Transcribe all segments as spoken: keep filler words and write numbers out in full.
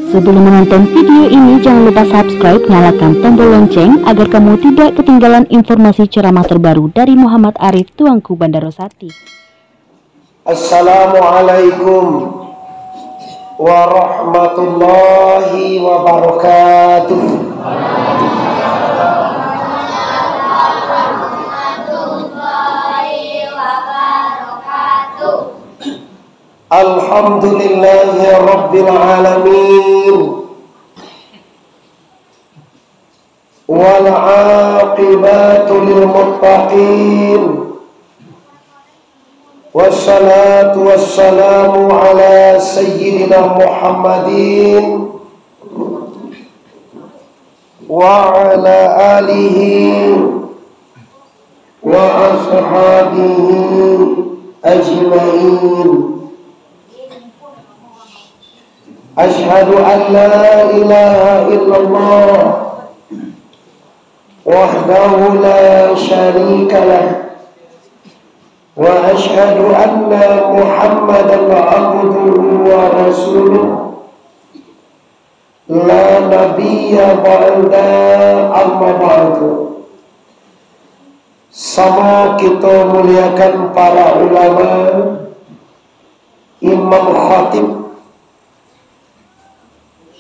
Sebelum menonton video ini, jangan lupa subscribe, nyalakan tombol lonceng agar kamu tidak ketinggalan informasi ceramah terbaru dari Muhammad Arif, Tuanku Bandaro Sati. Assalamualaikum warahmatullahi wabarakatuh. Alhamdulillahi rabbil alamin. Wal aqibatu lil muttaqin. Wassalatu wassalamu ala sayyidina Muhammadin wa ala alihi wa ashabihi ajma'in. Asyhadu an la ilaha illallah wahdahu la syarika lah, wa asyhadu anna Muhammadan abduhu wa rasuluh, la nabiyya ba'da, amma ba'du. Samo kito muliakan para ulama, imam khatib,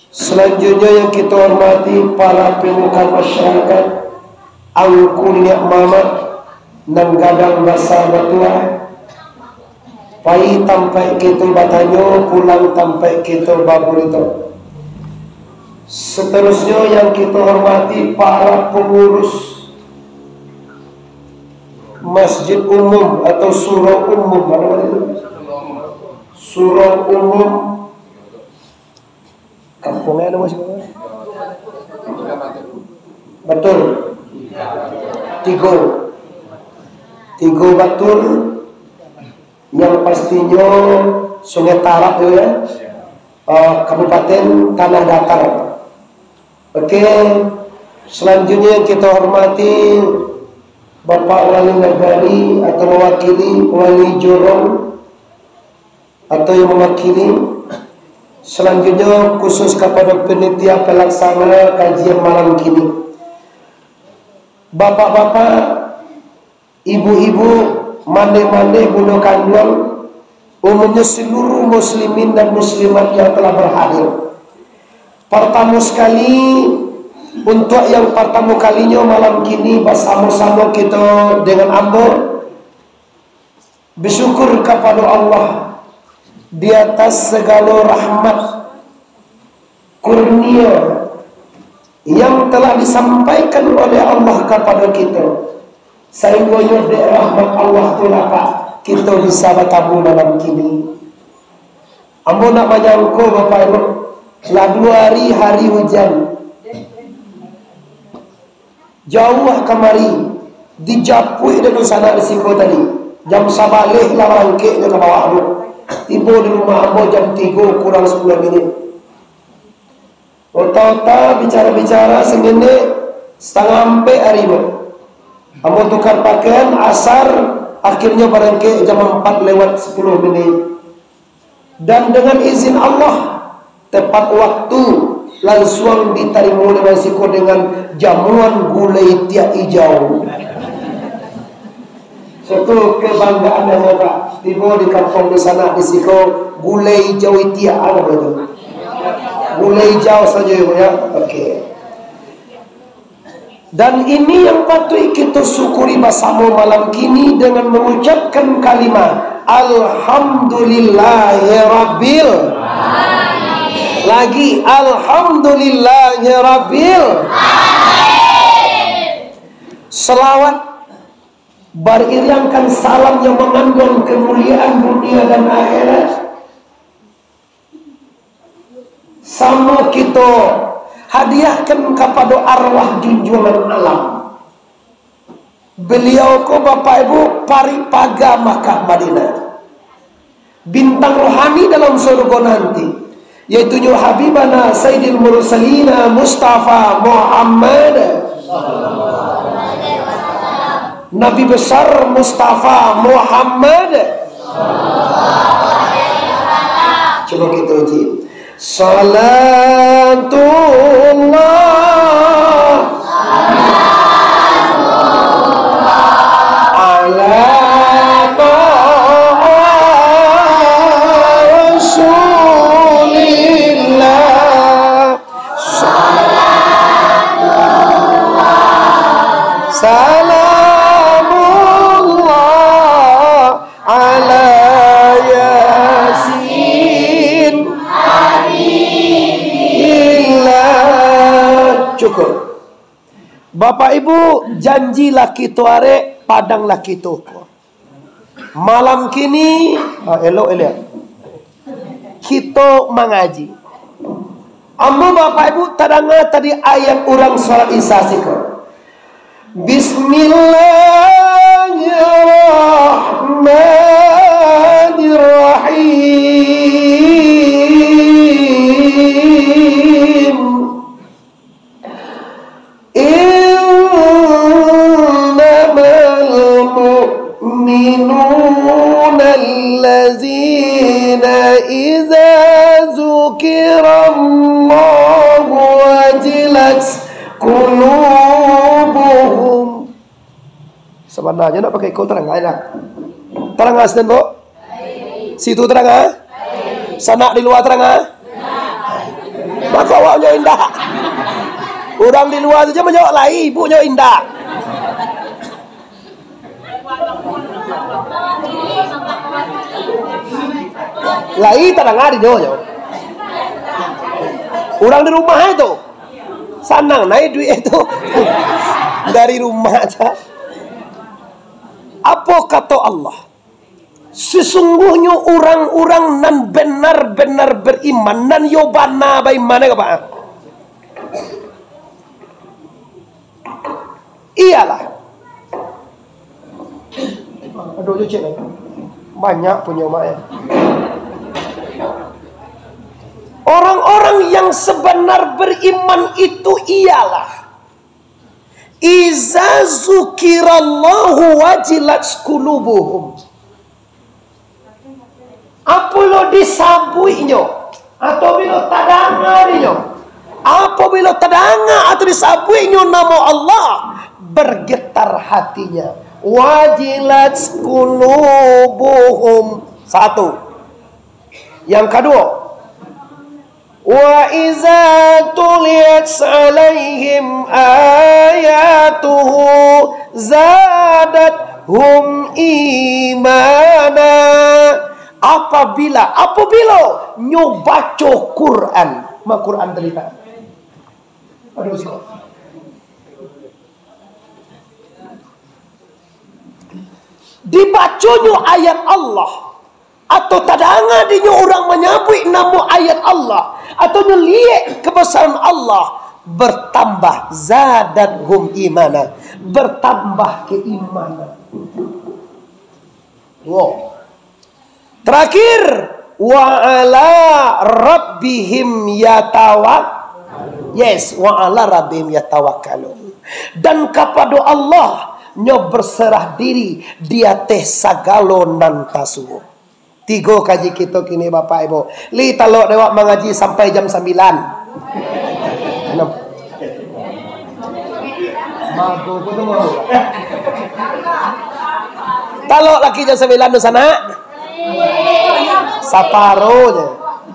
selanjutnyo yang kito hormati para pemuka masyarakat, angku niniak mamak nan gadang basa batuah, pai tampaik kito batanyo, pulang tampaik kito baburito. Seterusnyo yang kito hormati para pengurus masjid umum atau surau umum, apa nama itu? Surau umum Kampuang anu masih apa? Batur. Tigo. Tigo Batur. Yang pastinyo Sungai Tarab tu ya. Eh, Kabupaten Tanah Datar. Oke. Selanjutnya yang kita hormati Bapak Wali Nagari atau mewakili Wali Jorong atau yang mewakili. Selanjutnya, khusus kepada panitia pelaksana kajian malam kini. Bapak-bapak, ibu-ibu, mandeh-mandeh, bundo kanduang, umumnya seluruh muslimin dan muslimat yang telah berhadir. Pertama sekali, untuk yang pertama kalinya malam kini bersama-sama kita dengan ambo, bersyukur kepada Allah di atas segala rahmat kurnia yang telah disampaikan oleh Allah kepada kita, sehingga dek rahmat Allah tu lah, Pak, kita bisa bertamu malam kini. Ambo nak manyangko, Bapak Ibu, lah dua hari, hari hujan. Jauah kamari, dijapuik dek dunsanak di siko tadi. Jam sabaleh lah barangkeknyo ka bawah tu. Tibo di rumah ambo jam tigo kurang sapuluah minit. Ota-ota bicara-bicara sangenek, satangah ampek hari tu. Ambo tukar pakaian, asar, akhirnyo barangkek jam ampek lewat sapuluah minit. Dan dengan izin Allah, tepat waktu, lansuang ditarimo dek urang siko dengan jamuan gulai tiak ijau. Suatu kebanggaan yang hebat. Tibo di kampuang dunsanak di siko, gulai ijau itiak, apo itu? Gulai ijau sajo, ya. Oke. Dan ini yang patuik kita syukuri basamo malam kini dengan mengucapkan kalimat, "Alhamdulillahirabbil." Lagi, "Alhamdulillahirabbil." Salawat beriringkan salam yang mengandung kemuliaan dunia dan akhirat. Samo kito hadiahkan kapado arwah junjuangan alam. Beliau ko, Bapak Ibu, parik paga Makkah Madinah. Bintang rohani dalam surga nanti, yaitunyo Habibana Sayyidil Mursalina Mustafa Muhammad. Nabi besar Mustafa Muhammad. Cubo kito uji. Salatullah ala taha Rasulillah. Salatullah, salamullah ala Yasin Habibillahillah. Cukup. Bapak Ibu, janji lah kito arek, padang lah kito ukur. Malam kini, ah, elok, elok. Kito mangaji. Ambo, Bapak Ibu, tadanga tadi ayat urang salat Isya siko. Bismillahirrahmanirrahim. Innamal mu'minuna allazina idza dzukirallahu wajilat qulubuhum. Sabananyo nak pakai ko tarang, enak. Tarang asin, Bu? Situ tarang, ah? Sanak di lua tarang, ah? Mako awak nyo indak. Urang di lua tu je manjawab lai, ibu nyo indak. Lai tadanga di nyo, nyo. Urang di rumah tu. Sanang nai duit tu. Dari rumah aja. Apo kato Allah? Sasungguahnyo urang-urang nan benar-benar beriman, nan yo bana baiman, ka, Pak? Iyolah. Aduh, cek, eh. Banyak punyo mak, eh. Orang-orang yang sebenar beriman itu ialah Iza zukirallahu wajilat qulubuhum. Apabilo disabuiknyo, atau bilo tadanga dinyo, apabilo tadanga atau disabuiknyo namo Allah, bergetar hatinya. Wajilat qulubuhum. Satu. Yang kaduo, wa iza tuliyat alaihim ayatuhu zadathum imana. Apabila, apabilo nyo baco Quran, ma Quran cerita. Aduh, siko. Dibaconyo ayat Allah, atau tadanga dinyo urang manyabuik namo ayat Allah, atau nyo liek kabasaran Allah, bertambah, zadathum imana, bertambah keimanan. Wow. Terakhir, wa ala rabbihim yatawak-, yes, wa ala rabbihim yatawakkalun. Dan kapado Allah nyo berserah diri di ateh sagalo nan tasuo. Tigo kaji kito kini, Bapak Ibu. Li talok dek awak mangaji sampai jam sambilan. Anam. Talok laki jam sambilan tu, sanak? Saparo je.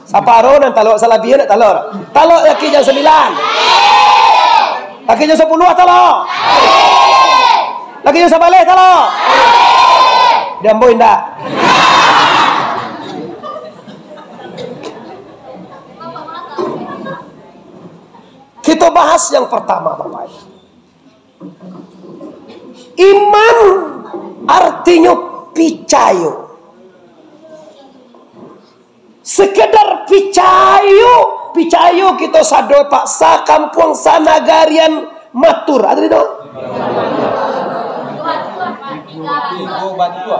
Saparo nan talok, salabiah nak talok. Talok laki jam sambilan. Laki jam sapuluah talok. Laki jam sabaleh talok. Di ambo indak. Kito bahas yang pertama, Bapak Ibu. Iman artinyo picayo. Sekedar picayo, picayo kito sado, Pak, sakampuang sanagarian matur. Ado tu?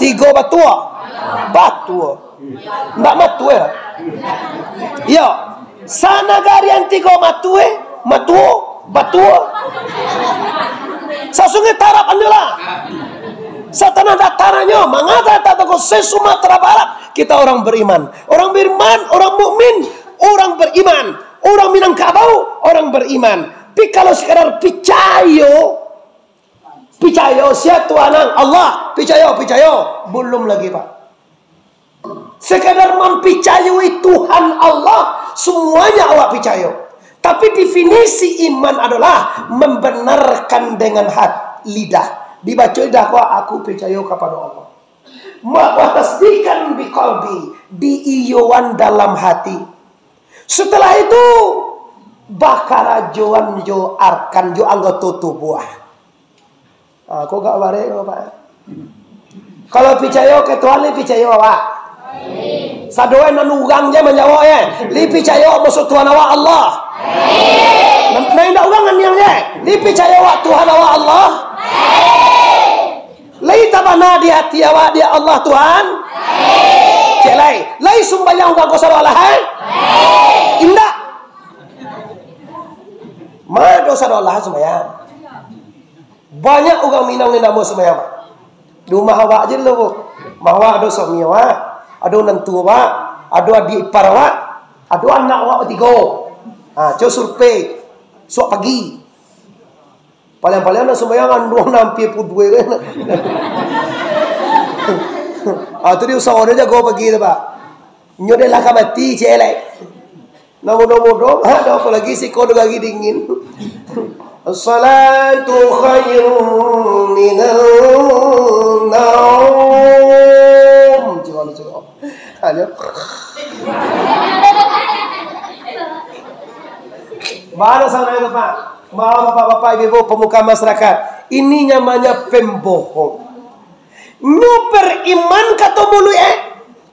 Tigo batua. Batua. Ndak matua, eh? Iyo. Sanagarian tigo matua, eh? Matua, batua. Sasungai tarap anyo lah. Satanah datar anyo, mangata tak tahu se Sumatera Barat, kita orang beriman. Orang beriman, orang mukmin, Orang beriman, orang Minangkabau, orang beriman. Tapi kalau sekadar picayo, picayo sia Tuhan ang? Allah, picayo, picayo. Belum lagi, Pak. Sekadar mampicayoi Tuhan Allah, semuanya awak picayo. Tapi definisi iman adalah membenarkan dengan hat-, lidah. Dibaco lidah ko, "Aku picayo kapado Allah." Ma-, watasdikan biqalbi, diiyoan dalam hati. Setelah itu, bakarajoan jo arkan, jo anggoto tubuah. Ah, ko gak barek ko, Pak. Kalau picayo ka Tuhan, lai picayo awak? Sadoe nan urang je manjawab, eh. Lai picayo masuak Tuhan awak Allah? Nan, nan indak urang naniang je. Lai picayo awak Tuhan awak Allah? Lai tabana di hati awak di Allah Tuhan? Cek lai. Lai sumbayang urang ko sado alah, eh? Indak. Ma dosa sado alah sumbayang? Banyak urang Minang ni namo sumbayang, Pak. Di rumah awak je dulu, Bu. Rumah awak ado suami awak, ado nantu awak, ado adik ipar awak, ado anak awak batigo. Ha, cubo survei. Suak pagi. Paling-paling anak sumbayang anduang nampia puluah duo kan. Ah, tu dia usaha dia jago pagi tu, Pak. Nyo deh lah ka mati, cek elek. Nah, mudah-mudahan, ha, dah apa lagi siko dah lagi dingin. As-salatu khairun minan naum. Cuba, cuba. Hanya. Mana sana itu, Pak? Mau bapak-bapak, ibu-ibu, pemuka masyarakat. Ini namanya pembohong. Nyo beriman kato muluik, eh,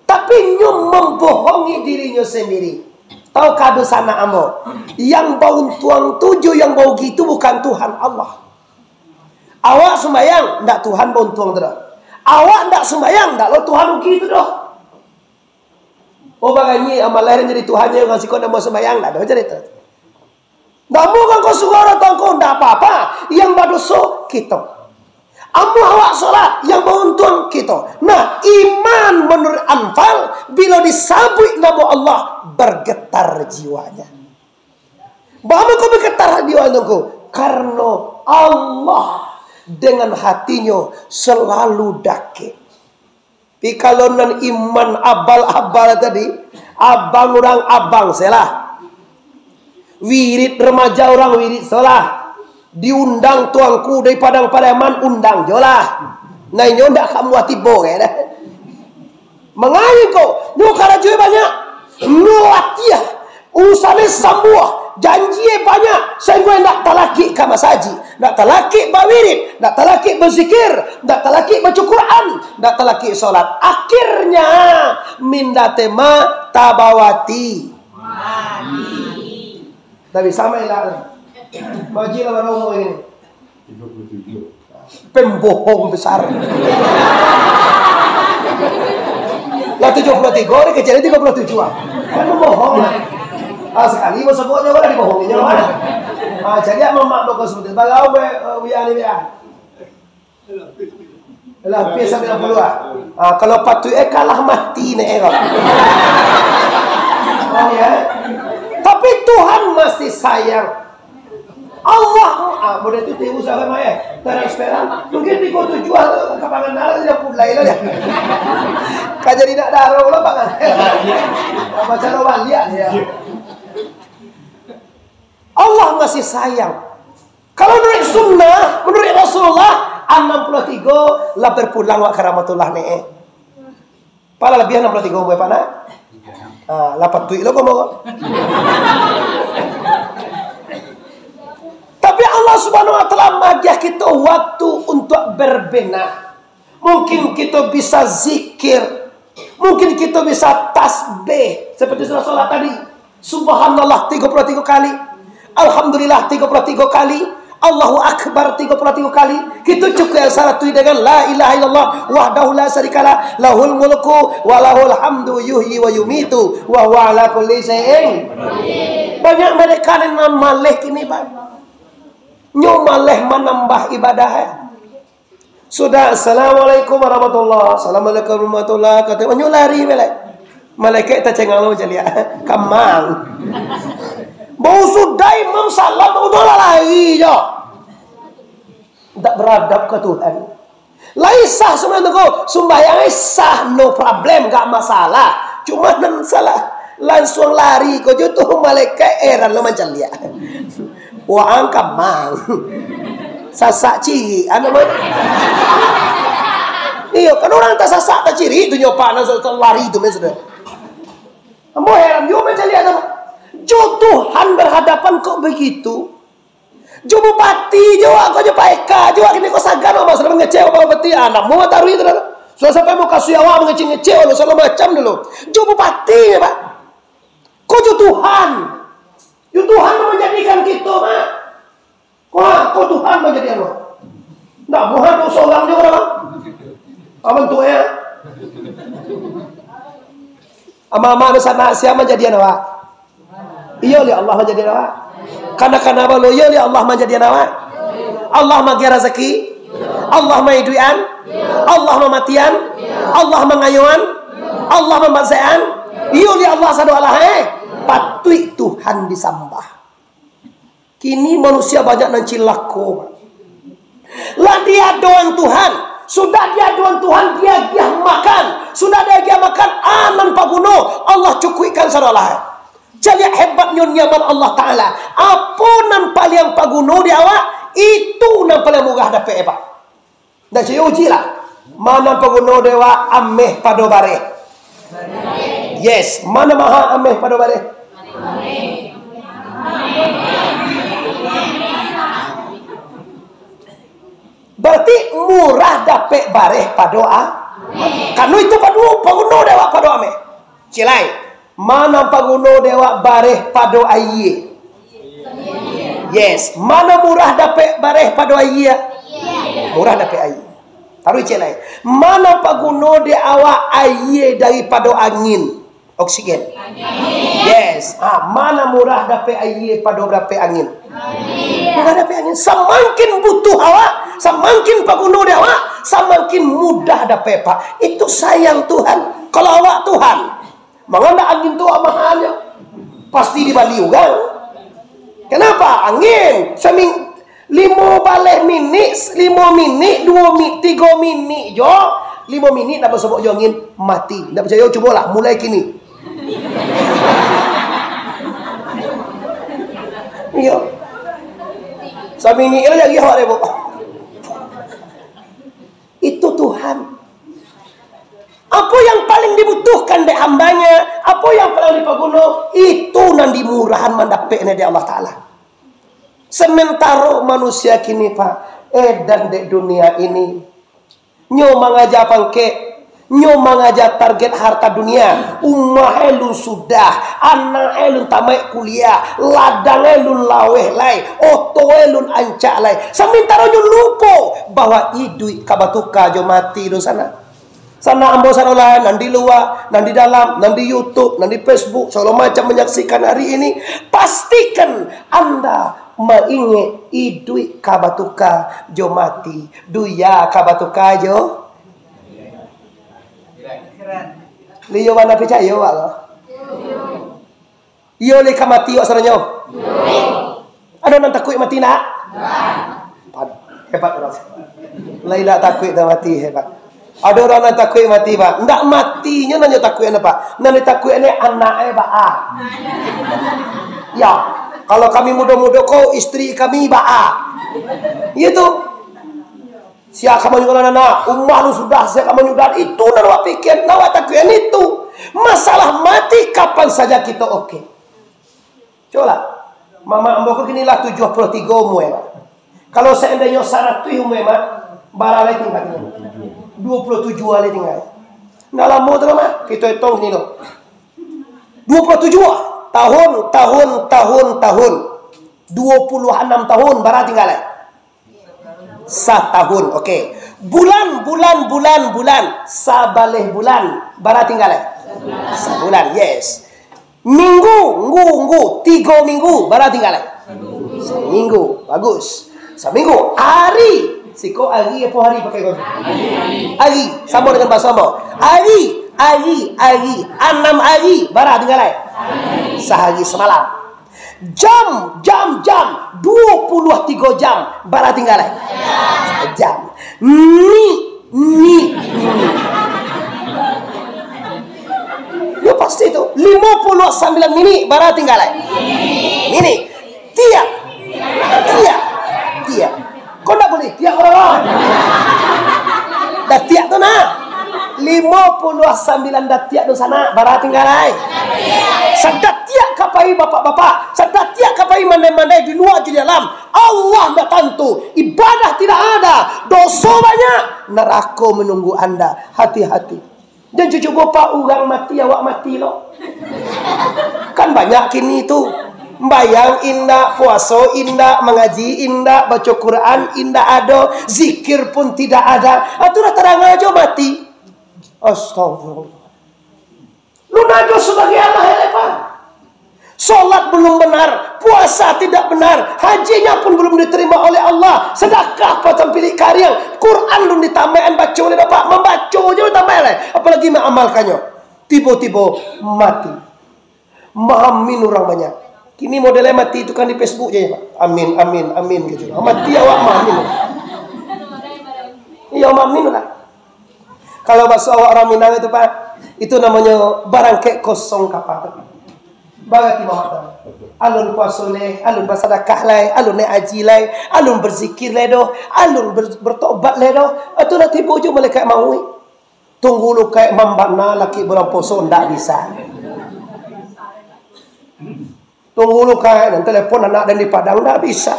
tapi nyo mambohongi dirinyo sendiri. Tahu kado sanak ambo? Yang bauntuang tu jo yang baugi tu bukan Tuhan Allah. Awak sumbayang, ndak Tuhan bauntuang tu doh. Awak ndak sumbayang, ndak lo Tuhan ugi tu doh. Oh, bagani amalai jadi Tuhan je, urang siko ndak mau sumbayang, ndak ado carito. Ndak mau kan kau suruh orang tuangku, ndak apa-apa. Yang badoso kito. Amuah awak solat, yang bauntuang kito. Nah, iman menurut Anfal, bilo disabuik namo Allah, bergetar jiwanya. Baa mangko bergetar jiwanyo ko? Karno Allah dengan hatinyo selalu dakek. Tapi kalau nan iman abal-abal tadi, abang urang abang selah. Wirid remaja urang wirid selah. Diundang tuangku dari Padang Pariaman, undang jo lah. Nah, inyo ndak ka muah tibo, kayak dah. Mangain ko, nyo karajo banyak, nyo latiah, urusannyo sambuah, janjie banyak, sainggo indak talakik ka masajik, indak talakik bawirid, indak talakik bazikir, indak talakik baco Quran, indak talakik solat. Akhirnya, minda tema tabawati. Tapi sama lah. Maji lah baru umur ini. Pembohong besar. Lah tujuh puluh tiga, dia kecil tiga puluh tujuh ah. Kan pembohong lah. Ah, sekali mau sebutnya orang dibohonginya orang. Ah, jadi apa mak bakal sebut? Balau be, eh, Wian ni, Wian. Lah, pi sambilan puluah ah. Ah, kalau patuik eh kalah mati nek eh kau. Oh, ya. Tapi Tuhan masih sayang. Allah, ah, mudah tu tiru salah mai, eh. Transferan. Mungkin di kota jual kapangan nala dia pulai lah dia. Kan jadi nak darah lah pangan. Macam orang lihat dia. Allah masih sayang. Kalau menurut sunnah, menurut Rasulullah, anam puluah tigo lah berpulang wak ka rahmatullah ni, eh. Pala labiah anam puluah tigo umur, Pak, nak? Ah, lah patuik lo komo. Tapi Allah Subhanahu wa Taala magiah kito waktu untuk berbenah. Mungkin kito bisa zikir, mungkin kito bisa tasbih seperti surah Salat tadi. Subhanallah tiga puluh tiga kali. Alhamdulillah tiga puluh tiga kali. Allahu Akbar tiga puluh tiga kali. Kito cukup yang salah tu dengan la ilaha illallah wahdahu la syarikalah, lahul mulku wa lahul hamdu, yuhyi wa yumitu, wa huwa ala kulli syai'in. Banyak mereka yang maleh kini, Bang. Nyo maleh manambah ibadah, eh. Sudah, "Assalamualaikum warahmatullah, assalamualaikum warahmatullah," kato, nyo lari balik. Malaikat tacengang lo mancaliak. Kamang. Bau sudah imam salam, udah lah lari jo. Tak beradab ka Tuhan. Lai sah sumbayang tu ko, sumbayang ai sah, no problem, gak masalah. Cuma nan salah, lansuang lari ko jo tu, malaikat heran lo mancaliak. Waang kamang. Sasak cirik, anu mah. Iyo, kan urang tasasak tacirik tu nyo, Pak, nan sa-, sa-, lari tu, men, sudah. Ambo heran juo mancaliak tu. Jo Tuhan berhadapan kok begitu? Jo bupati jo, ko jo Pak Eka jo, kini ko sagan, Mas, mangecek Pak Bupati, ah, ndak mau taruih tu dah. Sudah sampai mau kasih awak mangecek-ngecek, lo, segala macam dulu. Jo bupati, Pak. Ko jo Tuhan. Jo Tuhan manjadikan kito, Pak. Wah, ko Tuhan manjadikan, Pak. Ndak mau tu sorang jo, Pak. Aman tu, ya. Ama-ama di sana, sia manjadian awak? Iyo, dek Allah manjadian awak. Kana-kana balo, iyo, dek Allah manjadian awak. Allah maagiah rasaki, Allah maiduikan, Allah mamatian, Allah mangayoan, Allah mambansakan. Iyo, dek Allah sado alah, eh. Patuik Tuhan disambah. Kini manusia banyak nan cilako. Lah diadoan Tuhan, sudah diadoan Tuhan, diagiah makan, sudah diagiah makan, a nan paguno, Allah cukuikkan sado alah. Caliak hebatnyo nikmat Allah Ta'ala. Apo nan paliang paguno di awak, itu nan paliang murah dapek, Pak. Ndak cubo uji lah. Mano paguno dek awak ameh pado bareh? Yes, mano maha ameh pado bareh? Berarti murah dapek bareh pado a-, kanu itu pado paguno dek awak pado ameh. Cilai. Mano paguno dek awak bareh pado ayie? Yes. Mano murah dapek bareh pado ayie? Murah dapek ayie. Taruih cek lai. Mano paguno dek awak ayie daripado angin? Oksigen. Yes. Ha, mano murah dapek ayie pado dapek angin? Murah dapek angin. Samakin butuh awak, samakin paguno dek awak, samakin mudah dapek, Pak. Itu sayang Tuhan. Kalau awak Tuhan, Mangana angin tu mahalnyo. Pasti dibali urang. Kenapa? Angin. Saming-, limo baleh minik, limo minik, duo mi-, tigo minik jo, limo minik ndak basobok jo angin, mati. Ndak picayo, cubolah, mulai kini. Iyo. Saminik lah jadi awak deh, Bu. Itu Tuhan. Apo yang paling dibutuhkan dek hambanya, apo yang paling dipaguno, itu nan dimurahan mandapek ni dek Allah Ta'ala. Sementaro manusia kini, Pak, edan dek dunia ini. Nyo mangaja pangkek, nyo mangaja target harta dunia. Umah e lun sudah, anak e lun tamaik kuliah, ladang e lun laweh lai, oto e lun ancak lai. Samantaro nyo lupo bahwa iduik ka batuka jo mati tu sanak. Sanak ambo sadolah, nan di lua, nan di dalam, nan di YouTube, nan di Facebook, sagalo macam manyaksikan hari ini, pastikan anda maingek iduik ka batuka jo mati. Dunia ka batuka jo. Liyo bana picayo awak ko? Iyo lai ka mati awak sadonyo? Ado nan takuik mati ndak? Pad-, hebat urang. Lai ndak takuik dah mati, hebat. Ado urang nan takuik mati, Pak. Ndak matinyo nan nyo takuik, Pak. Nan ditakuik ni anak e, Pak. Ah. Ya. Kalau kami mudo-mudo ko, istri kami, Pak. Ah. Iyo tu. Sia ka manyudahan anak, umah lu sudah, sia ka manyudahan, itu nan awak pikia, nan awak takuikan itu. Masalah mati kapan saja kito oke. Cubolah, mamak ambo ko kini lah tujuah puluah tigo umua, Mak. Kalau saandainyo saratuih umua, Mak, bara lai tingga? Duo puluah tujuah lai tingga. Ndak lamo tu, Mak, kito itong kini tu. Duo puluah tujuah tahun, tahun, tahun, tahun. Duo puluah anam tahun, bara tingga lai? Satahun, oke. Bulan, bulan, bulan, bulan. Sabaleh bulan. Bara tingga lai? Sabulan, yes. Minggu, nggu, nggu. Tigo minggu. Bara tingga lai? Saminggu. Bagus. Saminggu. Ari. Siko ari apo hari pakai ko? Ari. Samo dengan bahaso ambo. Ari. Ari, ari, anam ari, bara tingga lai? Sahari samalam. Jam, jam, jam, duo puluah tigo jam, bara tingga lai? Jam. Ni, ni, ni. Yo pasti tu, limo puluah sambilan minik, bara tingga lai? Minik. Tiak. Tiak. Tiak. Kau ndak buliah tiak urang, ah. Datiak tu nah. Limo puluah sambilan datiak tu sanak, bara tingga lai? Sadatiak ka pai bapak-bapak, sadatiak ka pai mandai-mandai di lua jo di dalam. Allah ndak tantu, ibadah tidak ada, doso banyak, narako menunggu anda. Hati-hati. Jan cubo, Pak, urang mati, awak mati lo. Kan banyak kini tu. Bayang indak, puaso indak, mangaji indak, baco Quran indak ado, zikir pun tidak ada. Ah, tu lah tarang ajo mati. Astagfirullah. Lu nado sabagai Allah, ya, Pak? Salat belum benar, puasa tidak benar, hajinya pun belum diterima oleh Allah, sedekah patang pilik kariang, Quran lun ditamaik-an baco oleh bapak, mambaco je ditamaik lai, apalagi maamalkannyo. Tibo-tibo mati. Maamin urang banyak. Kini modelnyo mati tu kan di Facebook je, Pak. Amin, amin, amin gitu. Mati awak maamin. Iyo, maamin lah. Kalau baso awak urang Minang itu, Pak, itu namonyo barangkek kosong kapa tu. Barati mamak tu. Alun puaso lai, alun basadakah lai, alun naiak haji lai, alun berzikir lai doh, alun ber-, bertobat lai doh. Itu lah tibo jo malaikat mauik. Tunggu lu kayak mambana laki bulan puaso ndak bisa. Tunggu lu kayak, nan telepon anak den di Padang, ndak bisa.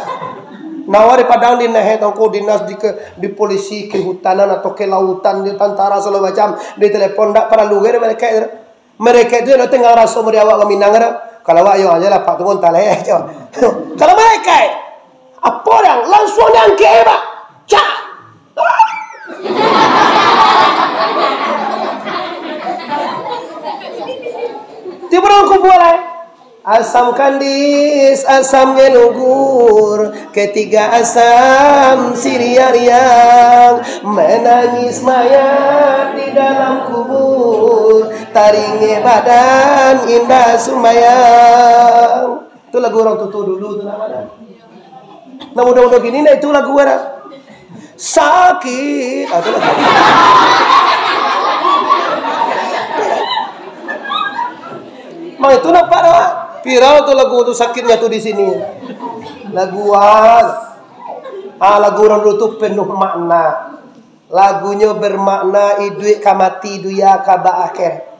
Nawa di Padang, di nehek tongko dinas di ke, di polisi kehutanan atau kelautan, di tentara segala macam, di telepon ndak paralu ge mereka itu. Mereka itu yang tinggal raso mari awak ka Minang tu. Kalau awak yo aja lah, Pak, tunggu entah lah, eh, jo. Kalau mereka, apa orang langsung diangkek, eh, Pak. Cak. Tibo dalam kubua lai. Asam kandis, asam gelugur, ketiga asam siriang-riang, menangis mayat di dalam kubur, taringeh badan indak sumbayang. Tu lagu urang tuo-tuo dulu tu namo dah. Nah, mudo-mudo kini ndak itu lagu dah. Sakit. Ah, tu lagu. Mang itu nampak dah. Viral tu lagu tu, sakitnya tu di sini. Lagu ah. Ah, lagu urang dulu tu penuh makna. Lagunyo bermakna iduik ka mati, dunia ka baakhir.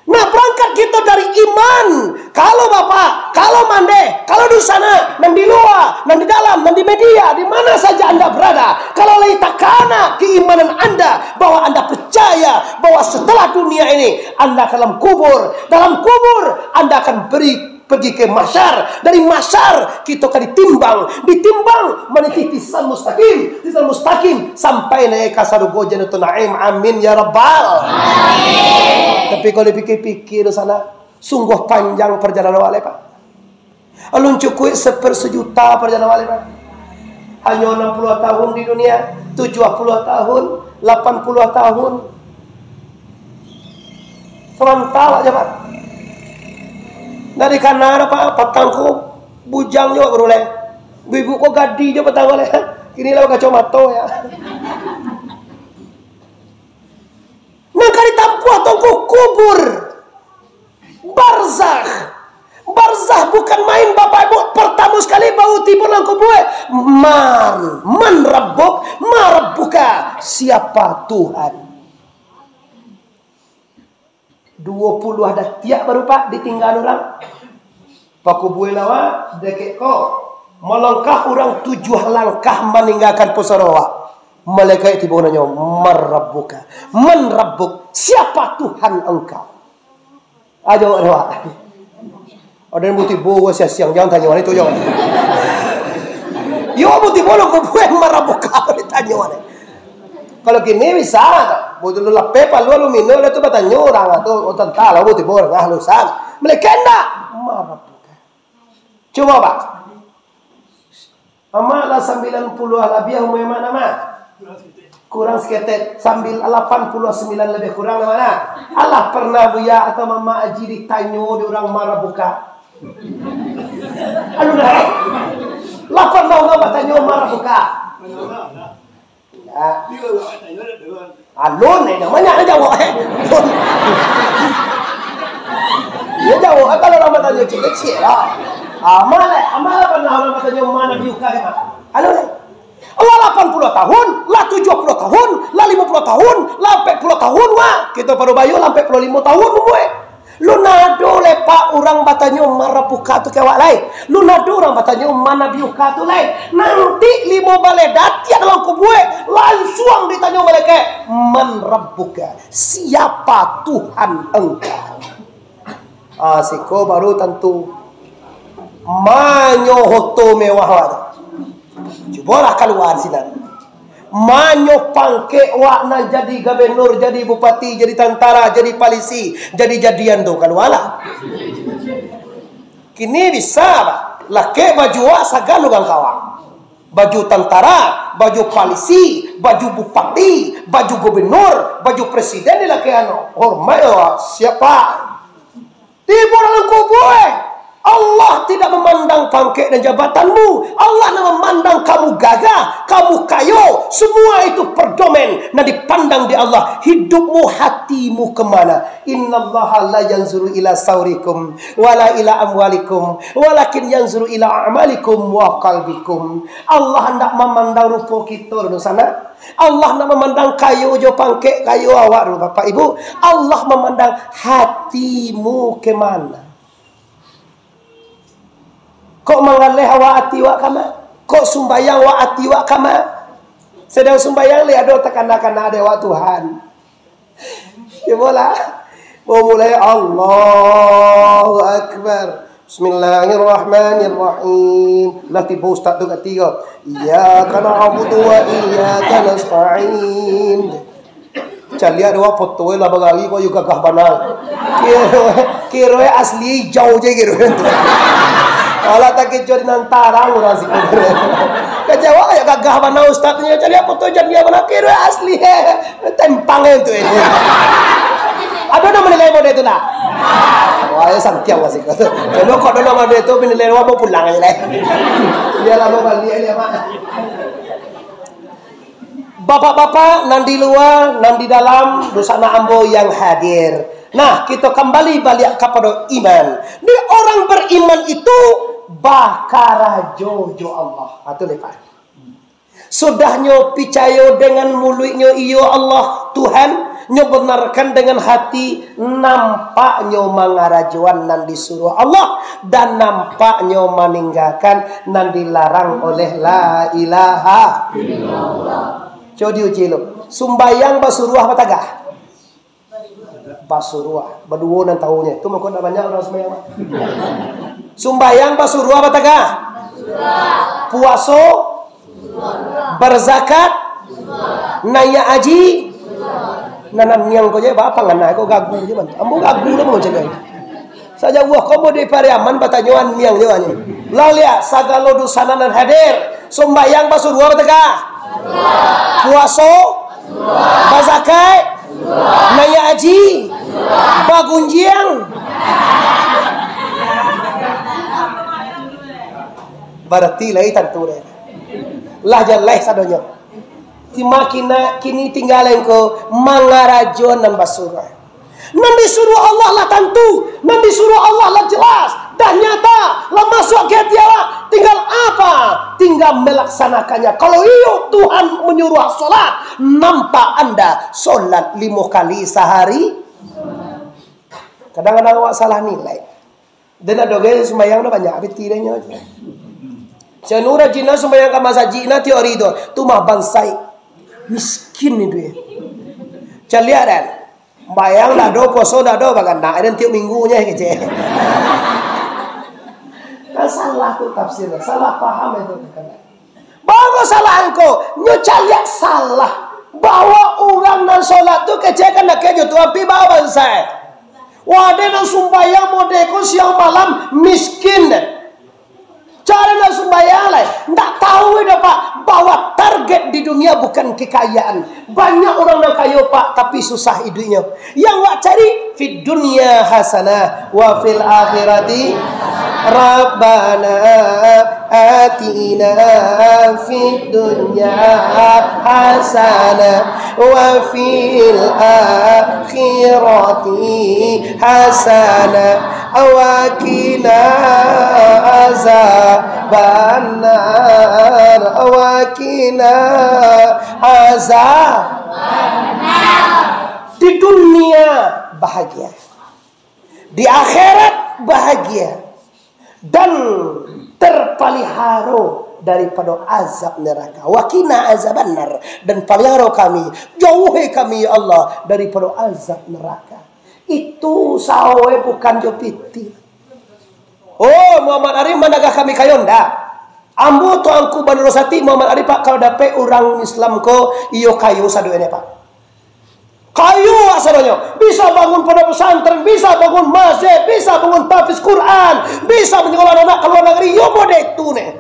Nah, berangkat kita dari iman. Kalau bapak, kalau mandeh, kalau di sana, nan di luar, nan di dalam, nan di media, di mana saja anda berada, kalau lai takana keimanan anda, bahwa anda percaya bahwa setelah dunia ini, anda akan dalam kubur, dalam kubur, anda akan beri, pergi ke mahsyar, dari mahsyar kita akan ditimbang, ditimbang, meniti tizal mustaqim, tizal mustaqim, sampai naiak ka sarugo Jannatul Naim. Amin ya rabbal. Amin. Tapi kalau dipikir-pikir di sana, sungguh panjang perjalanan awak lai, Pak. Alun cukuik sepersejuta perjalanan awak lai, Pak. Hanyo enam puluh tahun di dunia, tujuh puluh tahun, lapan puluh tahun. Samanta awak je, Pak. Dari kana dah, Pak, patang ko bujang jo, Pak, baru lai. Ibu-ibu ko gadih jo patang ko lai. Kini lah bakacomato ya. Nan ka ditampuah tu angku kubur. Barzakh. Barzakh bukan main, Bapak Ibu. Pertama sekali baru tibo dalam kubur. Man, man rabbuk, ma rabbuka. Siapa Tuhan? Duo puluah datiak baru, Pak, ditinggaan urang. Pakubua lawa, dakek ko. Malangkah urang tujuah langkah maninggakan pusaro awak. Malaikat tibo nanyo, "Man rabbuka?" Man rabbuk? Siapa Tuhan engkau? Ajo awak. Ada yang buti bawa siang-siang, jangan tanyo itu, jangan. Yo, buti bawa kau buat marah buka, ditanyo ni. Kalau kini bisa, buti lu lapeh palu aluminium, dah tu batanyo urang tu, oh, tentang lah, buti bawa, ah, lu sang. Mereka ndak. Marah buka. Cubo, Pak. Amak lah sambilan puluah labiah umua amak, Amak. Kurang saketek, sambil lapan puluah sambilan lebih kurang, mana? Alah pernah Buya atau Mamak Aji ditanyo di urang marabuka? Aduh, dah. Lah pernah urang batanyo marabuka? Ya. Alun, eh, namanya aja jawab, eh. Dia jawab, kalau urang batanyo kecil-kecil lah. Amal, eh, amal pernah urang batanyo mana diuka, eh, Mak? Alun, eh. Lah lapan puluah tahun, lah tujuah puluah tahun, lah limo puluah tahun, lah ampek puluah tahun, wah. Kito pado bayo lah ampek puluah limo tahun umua. Lun ado lai, Pak, urang batanyo marabuka tu ka awak lai. Lun ado urang batanyo manabiuka tu lai. Nanti limo baleh datiak dalam kubua, lansuang ditanyo malaikat, "Man rabbuka? Siapa Tuhan engkau?" Ah, siko baru tantu. Manyo hoto mewah awak tu. Cubolah kalua sinan. Manyo pangkek wak nan jadi gubernur, jadi bupati, jadi tantara, jadi palisi, jadi-jadian tu, kalualah. Kini bisa, Pak. Lakek baju wak sagalo gangkawang. Baju tantara, baju palisi, baju bupati, baju gubernur, baju presiden dilakek anu. Hormat yo, siapa? Tibo dalam kubua, eh. Allah tidak memandang pangkek dan jabatanmu. Allah nan memandang kamu gagah, kamu kayo. Semua itu perdomen nan dipandang di Allah. Hidupmu, hatimu kemana? Innallaha la yanzuru ila saurikum, wala ila amwalikum, walakin yanzuru ila a'malikum wa qalbikum. Allah hendak memandang rupo kito, dunsanak. Allah nak mamandang kayo jo pangkek kayo awak tu, Bapak Ibu. Allah mamandang hatimu ka mana. Kok mangaleh awak ati awak ka ma? Kok sumbayang awak ati awak ka ma? Sadang sumbayang lai ado takana-kana dek awak Tuhan. Cubolah. Mau mulai, Allahu Akbar. Bismillahirrahmanirrahim. Lah tibo ustaz tu katigo. Iyyaka na'budu wa iyyaka nasta'in. Caliak dek awak foto lah bagari ko, iyo gagah bana. Kiro, kiro asli ijau je kiro. Alah, takeco di nan tarang urang siko. Kajawa yo gagah bana ustaz nyo, caliak foto jadiah bana, kiro asli. Tempang tu, eh. Ado nan manilai model tu, nah? Wah, yo santiang masih ko tu. Kalau kok ado nan model tu, manilai, wah, mau pulang aja lah. Biarlah mau balik aja, Mak. Bapak-bapak nan di lua, nan di dalam, dunsanak ambo yang hadir. Nah, kito kambali baliak kapado iman. Di orang beriman itu bakarajo jo Allah. Ha, tu lepas. Sudahnyo picayo dengan muluiknyo, "Iyo Allah, Tuhan," nyo benarkan dengan hati, nampaknyo mangarajoan nan disuruah Allah, dan nampaknyo maninggakan nan dilarang oleh la ilaha illallah. Cubo diuji lu. Sumbayang basuruah batagah. Basuruah, baduo nan tahunyo. Tu mangko ndak banyak urang sumbayang, Pak. Sumbayang basuruah batagah. Puaso, berzakat, naiak haji. Nan miang ko je, bapa ngana ko gagu je, man. Ambo gagu lah macam ni. Sajauah ko ambo di Pariaman batanyo an miang je, man. Lah liak, sagalo dunsanak nan hadir. Sumbayang basuruah batagah. Puaso, bazakat, naiak haji, bagunjiang. Barati lai tantu deh. Lah jaleh sadonyo. Cuma kina, kini tingga lai ko mangarajo nan basuruah. Nan disuruah Allah lah tantu, nan disuruah Allah lah jelas, dah nyata, lah masuak ka ati awak. Tinggal apa? Tinggal melaksanakannya. Kalau iyo Tuhan manyuruah solat, nampak anda solat limo kali sahari? Kadang-kadang awak salah nilai. Den ado gai sumbayang dah banyak, piti dah nyo. Canu rajin lah sumbayang ka masajik nah tiok hari tu. Tu mah bansaik. Miskin itu ya. Caliak dah. Bayang dah do, poso dah do, baganak dan tiok minggu nya kecek. Kan salah tu tafsir, salah paham itu. Baru salah angko, nyo caliak salah. Bahwa urang nan solat tu kecek kan nak kejo tu api bawa bansaik. Wah, ado nan sumbayang model ko siang malam, miskin deh. Cara nan sumbayang lai, Ndak tahu dah, Pak, bahwa target di dunia bukan kekayaan. Banyak orang nan kayo, Pak, tapi susah iduiknyo. Yang wak cari, fid dunya hasanah, wa fil akhirati, Rabbana atina fid dunya hasanah, wa fil akhirati hasanah, wa qina azabannar, wa qina azab. Di dunia bahagia, di akhirat bahagia, dan terpaliharo daripado azab neraka. Wa qina azabannar, dan paliharo kami, jauhi kami, ya Allah, daripado azab neraka. Itu sawe bukan jo pitih. Oh, Muhammad Arif managah kami kayo, ndak. Ambo Tuanku Bandaro Sati, Muhammad Arif, Pak, kalau dapek urang Islam ko, iyo kayo sadoinyo, Pak. Kayo sadonyo, bisa bangun pondok pesantren, bisa bangun masjid, bisa bangun tahfiz Quran, bisa manyekolah anak ka luar nagari, iyo model tu neh.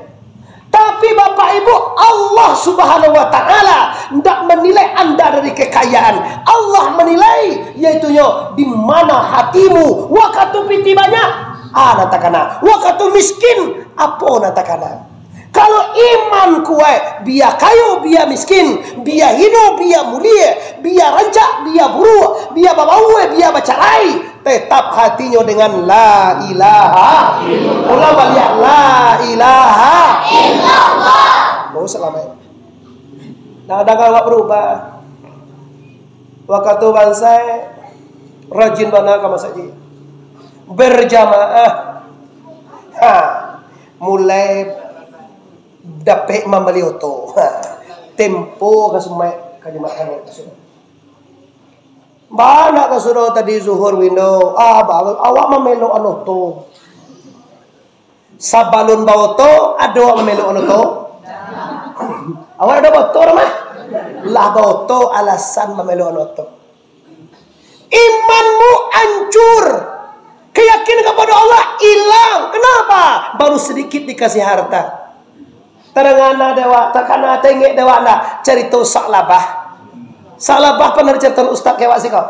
Tapi Bapak Ibu, Allah Subhanahu wa Ta'ala ndak menilai anda dari kekayaan. Allah menilai, yaitunyo di mana hatimu. Wakatu pitih banyak, a nan takana. Wakatu miskin, apo nan takana. Kalau iman kuaik, bia kayo, bia miskin, bia hino, bia mulie, bia rancak, bia buruak, bia babaua, bia bacarai, tetap hatinyo dengan la ilaha illallah. Ulang baliak, la ilaha illallah. Baru salamaik. Nah, kadang awak berubah. Wakatu bansai, rajin bana ka masajik. Berjamaah. Ha, mulai dapek mambali oto. Ha, tempo ka Sumaik ka Jumat Kalian. Bana ka surau tadi zuhur windo. Ah, ba-, awak mamelok oto. Sabalun baoto, ado mamelok oto? Awak ado baoto dah mah? Lah baoto alasan mamelok oto. Imanmu ancur. Keyakinan kapado Allah ilang. Kenapa? Baru sedikit dikasih harta. Tadanga dek awak, takana tengek dek awak ndak? Carito Sa'labah. Sa'labah pernah dicaritoan ustaz ka awak siko?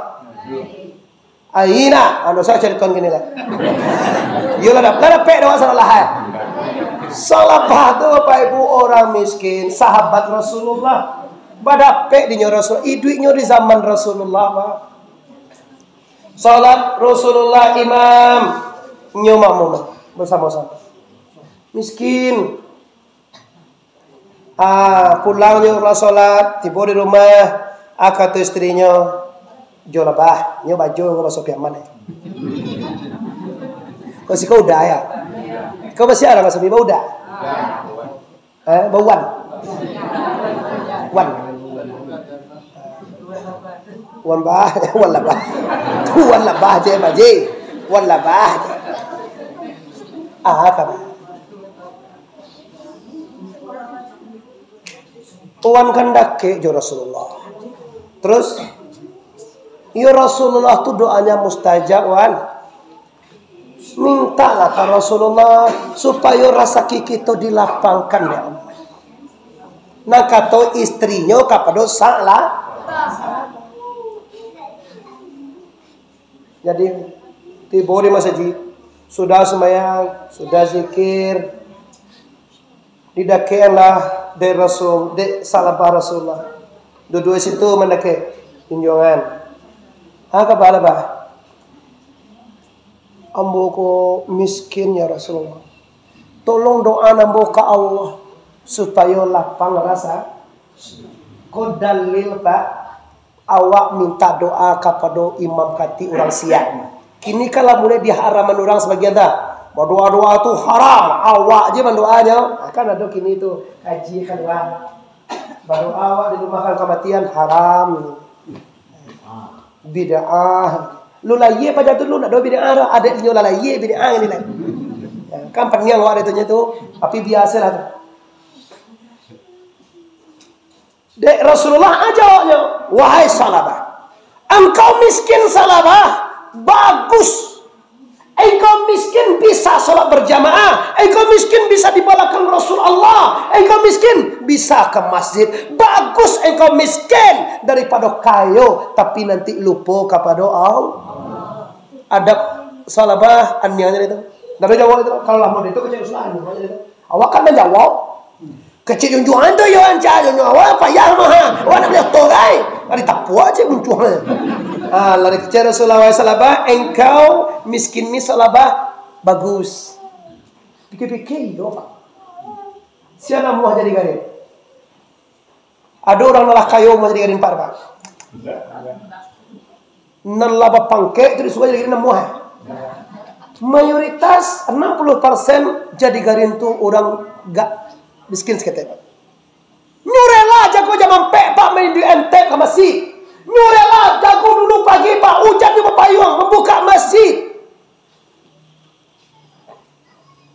Aina, anu, sa caritoan kini lah. Yo lah, dap-, lah dapek dek awak Sa'labah, eh. Sa'labah tu, Bapak Ibu, orang miskin, sahabat Rasulullah. Badapek dinyo Rasul, iduiknyo di zaman Rasulullah, Pak. Salat Rasulullah imam, nyo makmum bersama-sama. Miskin. Ah, pulangnyo lah salat, tibo di rumah, ah, kato istrinyo, "Jo lah, Bah, nyo bajo ko baso piaman, eh." Kau siko udah ya? Kau masih ada nggak semi udah? Eh, bauan. Wan. Wan bah, wan labah. Wan labah je, baje. Wan labah je. Ah, kabar. Wan kan dakek jo Rasulullah. Terus, ya Rasulullah tu doanya mustajab, Wan. Mintalah ka Rasulullah supayo rasaki kito dilapangkan, ya Allah. Nah, kato istrinyo kapado Sa'la-, jadi, tibo di masajik, sudah sumbayang, sudah zikir, didakeanlah dek Rasul, dek Sa'labah Rasulullah. Duduk di situ mandakek, junjuangan. Ah, kabar, Bah? Ambo ko miskin, ya Rasulullah. Tolong doa ambo ka Allah, supayo lapang rasa. Ko dalil, Pak, awak minta doa kapado imam katik urang Siak. Kini kan lah mulai diharaman urang sabagian dah. Badoa-doa tu haram, awak je mandoanyo. Nah, kan ado kini tu, kaji kalua. Badoa awak di rumah kan kamatian, haram. Bid'ah. Lu lahia paja tu lu ndak ado bid'ah dah. Adek inyo lah lahia bid'ah ni lah. Ya, kan paniang awak ditunyo tu. Tapi biasolah tu. Dek Rasulullah aja awaknyo, "Wahai Sa'labah, engkau miskin Sa'labah, bagus. Engkau miskin bisa salat berjamaah. Engkau miskin bisa di balakang Rasulullah. Engkau miskin bisa ke masjid. Bagus engkau miskin daripado kayo, tapi nanti lupo kapado Allah. Adab salabah aniang itu. Ndak ado jawab itu. Kalau lah model itu, kecek Rasulullah, aniang itu. Awak kan manjawab. Kecek junjuangan tu yo, anca junjuangan. Awak payah mah. Awak nak bali oto, gai. Ari tapuak cek muncuang. Ah, lari kecek Rasulullah, "Wahai salabah, engkau miskin ni salabah bagus." Pikir-pikir, iyo, Pak. Sia namuah jadi garin. Ado urang nan lah kayo, namuah jadi garin, Pak, Pak. Nan lah bapangkek tu disuruah jadi garin namuah. Mayoritas, anam puluh persen jadi garin tu urang gak miskin saketek, Pak. Nyo rela jago jam ampek, Pak, main di M T K ka masjid. Nyo rela jago dulu pagi, Pak, ujan nyo bapayuang, mambuka masjid.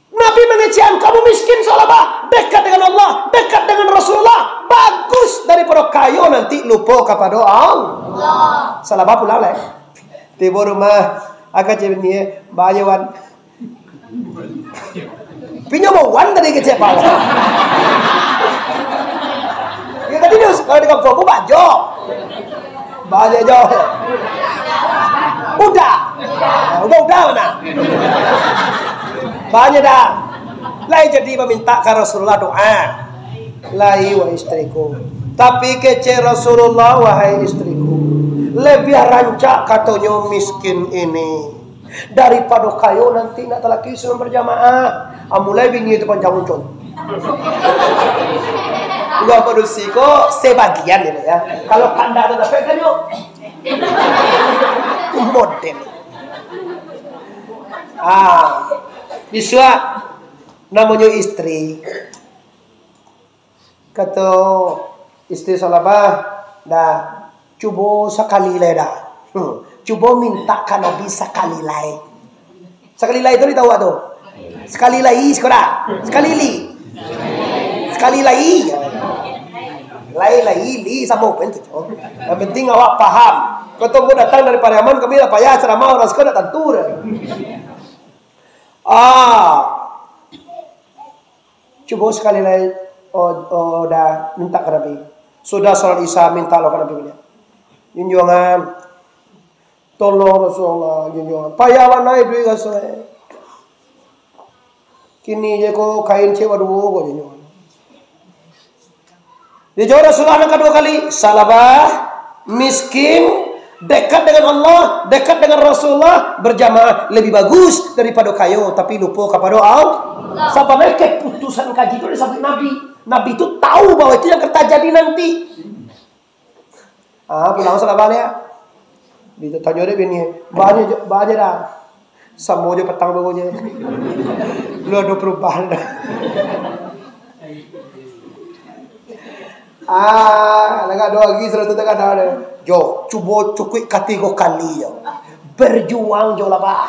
Nabi mangecekan, "Kamu miskin, salabah, dekat dengan Allah, dekat dengan Rasulullah, bagus daripado kayo, nanti lupo kapado Allah." Salabah pulang lah. Tibo rumah, aka cewek ni, "Bayo, Wan." Pinyo mau Wan tadi kecek pala. Ya, tadi dia, kalau di kampung aku, bajo. Banyak jo. Udah. Nah, udah, udah mana? Banyak dah. Lai jadi meminta ka Rasulullah doa. Lai, wahai istriku. Tapi kecek Rasulullah, wahai istriku. Lebih rancak katonyo miskin ini. Daripado kayo nanti nak talaki suruh berjamaah. Ah, mulai bini tu panjang uncun. Uang padusi ko sebagian ini ya. Kalau kanda tu dapat kan yuk. Model. Ah, bisuak namonyo istri. Kato istri salabah, dah, cubo sakali lai dah. Hmm. Cubo minta ka Nabi sakali lai. Sakali lai tu ditahu tu. Sakali lai siko dah. Sakali li. Sakali lai. Lai, lai, li, samo pun tu. Yang penting awak paham. Kau tunggu datang dari Pariaman, kami lah payah ceramah, orang siko dah tantu dah. Ah. Cubo sakali lai, oh, oh, dah minta ka Nabi. Sudah salat Isya, minta lo ka Nabi baliak. Junjuangan, tolong Rasulullah, junjuangan. Payah bana iduik raso e. Kini je ko kain cek baduo ko, junjuangan. Dijawab Rasulullah nan kaduo kali, salabah, miskin, dekat dengan Allah, dekat dengan Rasulullah, berjamaah, lebih bagus daripado kayo, tapi lupo kapado Allah. Sabananyo keputusan kaji tu disabuik Nabi. Nabi tu tahu bahwa itu yang akan terjadi nanti. Ah, pulang salabah liak. Ditanyo dek bini, "Banyak jo, banyak dah." Samo jo patang baru je. Lu ado perubahan dah. Ah, lagak ado lagi saratus takana deh. Jo, cubo cukuik katigo kali jo. Berjuang jo lah, bah.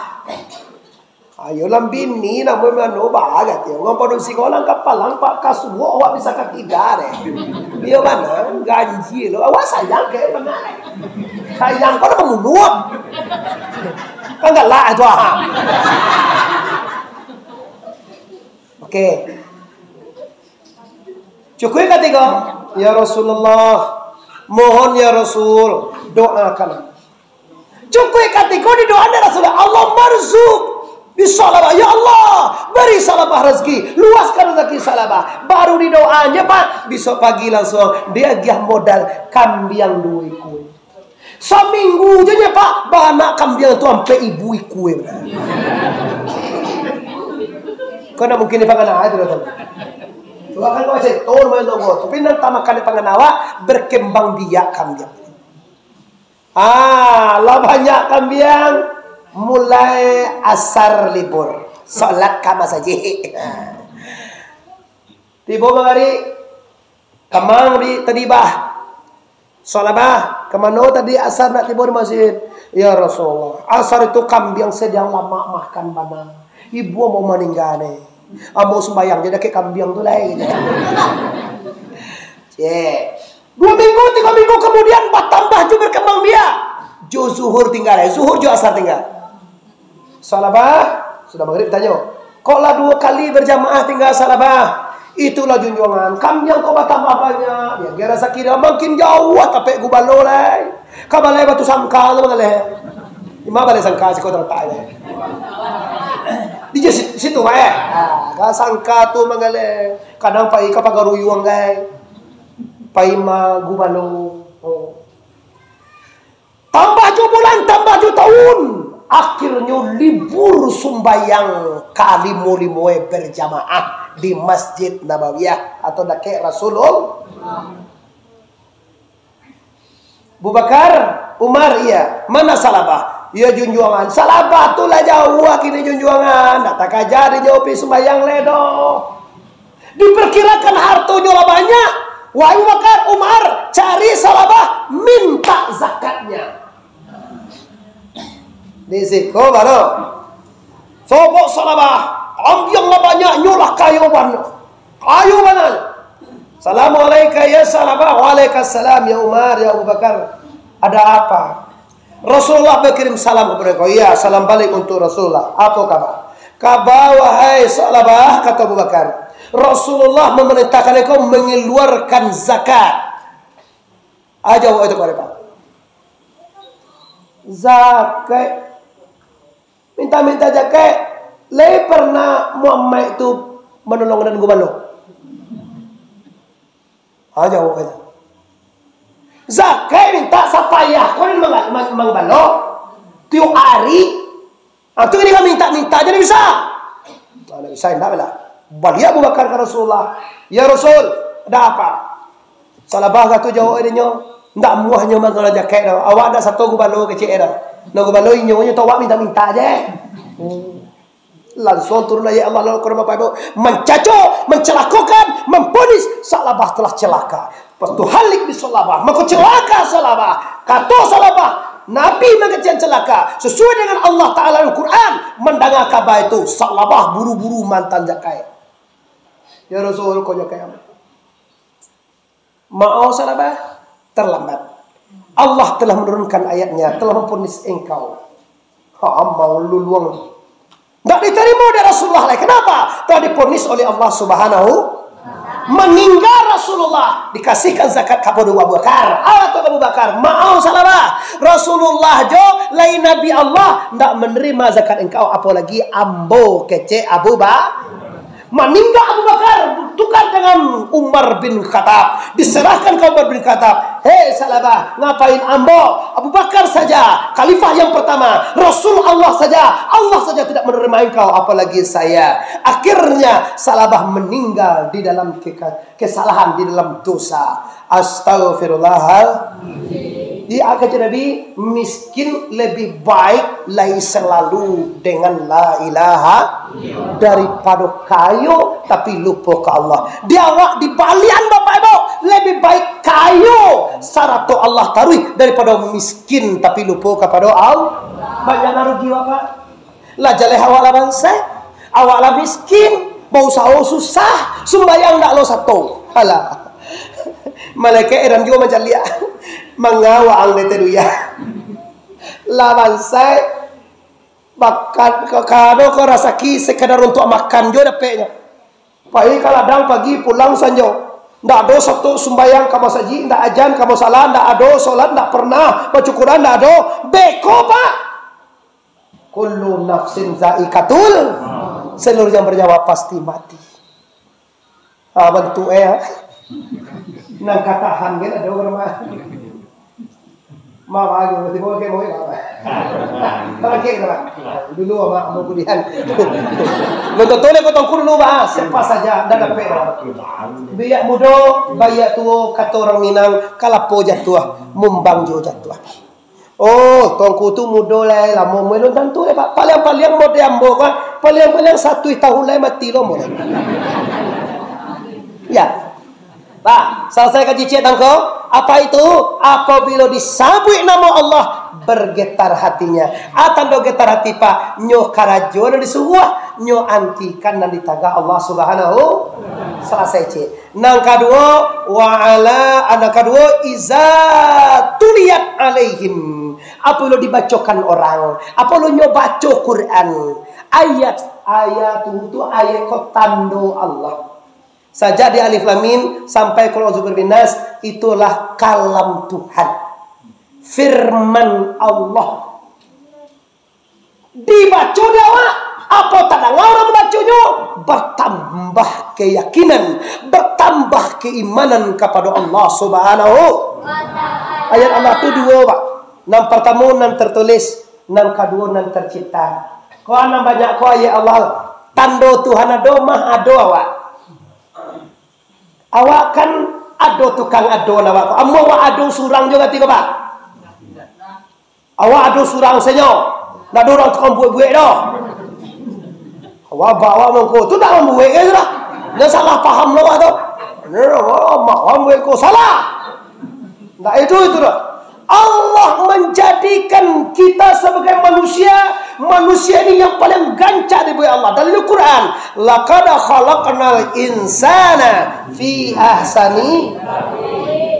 Ayo lah bini namo mano bah, kati. Urang padusi ko lah kapalang pak kasuok awak bisa katida deh. Iyo bana, ganji lo. Awak sayang ke bana. Sayang ko lah pambunuah. Kan galak itu ah. Oke. Cukuik katigo, "Ya Rasulullah, mohon ya Rasul, doakan." Cukuik katigo didoakan Rasulullah, "Allah marzuk." Di salabah, "Ya Allah, beri salabah rezeki, luaskan rezeki salabah." Baru didoanya, Pak, besok pagi langsung diagiah modal kambiang dua ikua. Saminggu je nyo, Pak, baanak kambiang tu ampek ibu ikua, bana. Kau ndak mungkin dipangana itu, dah tahu. Tuhan kan kau setor main tunggu. Tapi nan tamakan dipangana awak, berkembang biak kambiang. Ah, lah banyak kambiang, mulai asar libur. Salat ka masajik. Tibo magari, kamang di tadi bah. Salat bah, kamano tadi asar nak tibo di masjid? Ya Rasulullah, asar itu kambiang sadiang lamak makan bana. Ibu ambo maningga ni. Ambo sumbayang je dakek kambiang tu lai. Cek. Dua minggu, tigo minggu kamudian, batambah jo berkembang biak. Jo zuhur tingga, eh, zuhur jo asar tingga. Salabah, sudah magrib tanyo, "Kok lah duo kali berjamaah tinggal salabah?" "Itulah junjuangan, kami yang kok batambah banyak, ya, dia rasaki dah makin jauah tapek gubalo lai. Ka balai Batu Sangka tu mangaleh." Ima balai Sangka siko taratak lai. Di je si-, situ, eh. Ah, ka Sangka tu mangaleh. Kadang pai ka Pagaruyuang, gai. Pai ma gubalo. Oh. Tambah jo bulan, tambah jo tahun. Akhirnyo libur sumbayang ka limo-limoe berjamaah di Masjid Nabawiyah atau dakek Rasulullah. Abu Bakar, Umar, iya. Mana Salabah? Iya, junjuangan. Salabah tu lah jauah kini junjuangan. Ndak takaja dijauahi sumbayang lai doh. Diperkirakan hartonyo lah banyak. Wahai Abu Bakar, Umar, cari Salabah, minta zakatnya. Di siko baru. Sobok Salabah, ambiang lah banyak, nyo lah kayo bana. Kayo bana. "Assalamualaikum ya Salabah." "Waalaikumsalam ya Umar, ya Abu Bakar. Ada apa?" "Rasulullah berkirim salam kepada kau." "Iya, salam balik untuk Rasulullah. Apa kabar?" "Kabar, wahai Salabah," kata Abu Bakar, "Rasulullah memerintahkan engkau mengeluarkan zakat." Aja awak itu kepada Pak. Zakat. Minta-minta zakat. Lai pernah Muhammad tu manolong nan gubalo? Ha, jawab aja. Zakat minta sapayah ko ni mang-, mang-, mangbalo. Tiok ari. Ha, tu ni kan minta-minta je bisa. Ha, ndak bisa, ndak lah. Baliak Abu Bakar ka Rasulullah. "Ya Rasul, ada apa?" "Salabah ka tu jawab adinyo. Ndak muahnyo manggalo zakat doh. Awak ndak sato gubalo kecek doh. Nah, gubalo inyo, inyo tu awak minta-minta je." Hmm. Lansuang turun ayat Allah lalu kurang Bapak Ibu, mencaco, mencelakokan, memponis Salabah telah celaka. Pas tu halik di Salabah, mako celaka Salabah. Kato Salabah, Nabi mangecek celaka. Sesuai dengan Allah Taala dalam Quran, mandanga kabar itu, Salabah buru-buru mantan zakat. "Ya Rasul, ko zakat." "Maaf, Salabah, terlambat. Allah telah menurunkan ayatnya, telah memponis engkau." Ha, mau luluang. Ndak diterima dek Rasulullah lai. Kenapa? Telah diponis oleh Allah Subhanahu. Meninggal Rasulullah, dikasihkan zakat kepada Abu Bakar. Atau Abu Bakar, "Maaf, Salabah. Rasulullah jo lain Nabi Allah ndak menerima zakat engkau, apalagi ambo," kecek Abu Bakar. Maningga Abu Bakar, tukar dengan Umar bin Khattab. Diserahkan ka Umar bin Khattab. "Hei Salabah, ngapain ambo?" Abu Bakar saja, khalifah yang pertama, Rasul Allah saja, Allah saja tidak menerima engkau, apalagi saya. Akhirnya, Salabah meninggal di dalam keka-, kesalahan, di dalam dosa. Astaghfirullah. Di kata Nabi, miskin lebih baik lai selalu dengan la ilaha daripado kayo tapi lupo ka Allah. Di awak dibalian, Bapak Ibu, lebih baik kayo sarato Allah taruih daripado miskin tapi lupo kapado Allah. Banyak nan rugi, Bapak. Lah jaleh awak lah bansaik, awak lah miskin, bausaho susah, sumbayang ndak lo sato. Alah. Malaikat heran juo mancaliak. Manga waang dek teduya. Lah bansaik, bakat ka-, kado ko rasaki sekadar untuak makan juo dapeknyo. Pai ka ladang pagi, pulang sanjo. Ndak ado sato sumbayang ka masajik, ndak ajan ka musala, ndak ado solat, ndak pernah bacukuran, ndak ado. Beko, Pak. Kullu nafsin zaikatul. Seluruh yang bernyawa pasti mati. Ah, bantuak eh, ah. Nan ka tahan kan ado urang mah. Mah, bagus, berarti mau ke, mau ke, apa? Oke, apa? Dulu, apa? Mau kuliah. Lo tonton ko tongku dulu, bah. Siapa saja, ndak dapek, bah. Biak mudo, baiak tuo, kato urang Minang, kalapo jatuah, mumbang juo jatuah. Oh, tongku tu mudo lai, lamo muai lun tantu lai, Pak. Paliang-paliang mode ambo, Pak. Paliang-paliang satu tahun lai mati lo ambo lai. Ya. Pak, salasai kaji ciek tangko. Apa itu? Apabila disabuik namo Allah, bergetar hatinya. Ah, tando getar hati, Pak, nyo karajo nan disuruah, nyo antikan nan ditagah Allah Subhanahu. Salasai, cik. Nan kaduo, wa ala, nan kaduo, iza tuliyat alaihim. Apabila dibacokan orang, apabila nyo baco Quran, ayat, ayat tu, tu ayat ko tando Allah. Sajak di Alif Lam Mim sampai Qul A'udzu Birabbin Nas, itulah kalam Tuhan. Firman Allah. Dibaco di awak, apo tadanga urang mambaconyo, batambah kayakinan, batambah kaimanan kapado Allah Subhanahu. Ayat Allah tu duo, Pak. Nan partamo nan tertulis, nan kaduo nan tercipta. Ko nan banyak ko ayat Allah. Tando Tuhan ado, mah ado awak. Awak kan ado tukang ado lah awak ko. Amuah awak ado surang jo gati ko, Pak? Awak ado surang sajo. Ndak ado urang tukang buek-buek doh. Awak bawa mangko tu ndak mambuek kan sudah. Jan salah paham lah awak tu. Mak mambuek ko salah. Ndak itu, itu doh. Allah menjadikan kita sebagai manusia, manusia ini yang paling rancak dibuek Allah. Dalam Al-Quran, "Laqad khalaqnal insana fi ahsani."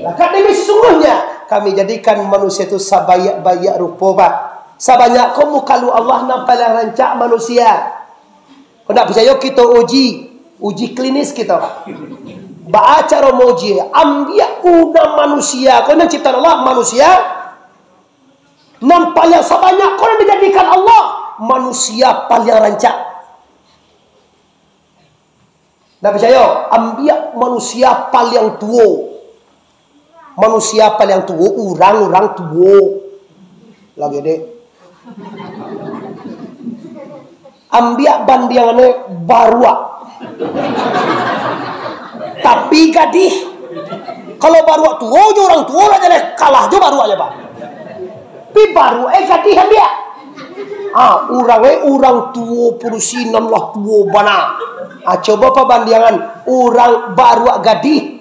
Laqad, demi sesungguhnya kami jadikan manusia itu sabaiak-baiak rupo, Pak. Sabanyak ko mukhaluk Allah nan paling rancak manusia. Kok ndak picayo, kito uji, uji klinis kito. Baa caro mauji? Ambiak urang manusia, ko nan ciptaan Allah manusia, nan paliang sabanyak ko nan dijadikan Allah, manusia paliang rancak. Ndak picayo? Ambiak manusia paliang tuo. Manusia paliang tuo, urang-urang tuo. Lagi dek. Ambiak bandiangannyo baruak. Tapi gadih. Kalau baruak tuo jo urang tuo lah jaleh kalah jo baruaknyo, Pak. Tapi baruak, eh, gadih ambiak. Ah, urang, eh, urang tuo puluah sinan lah tuo bana. Ah, coba pabandiangan urang baruak gadih.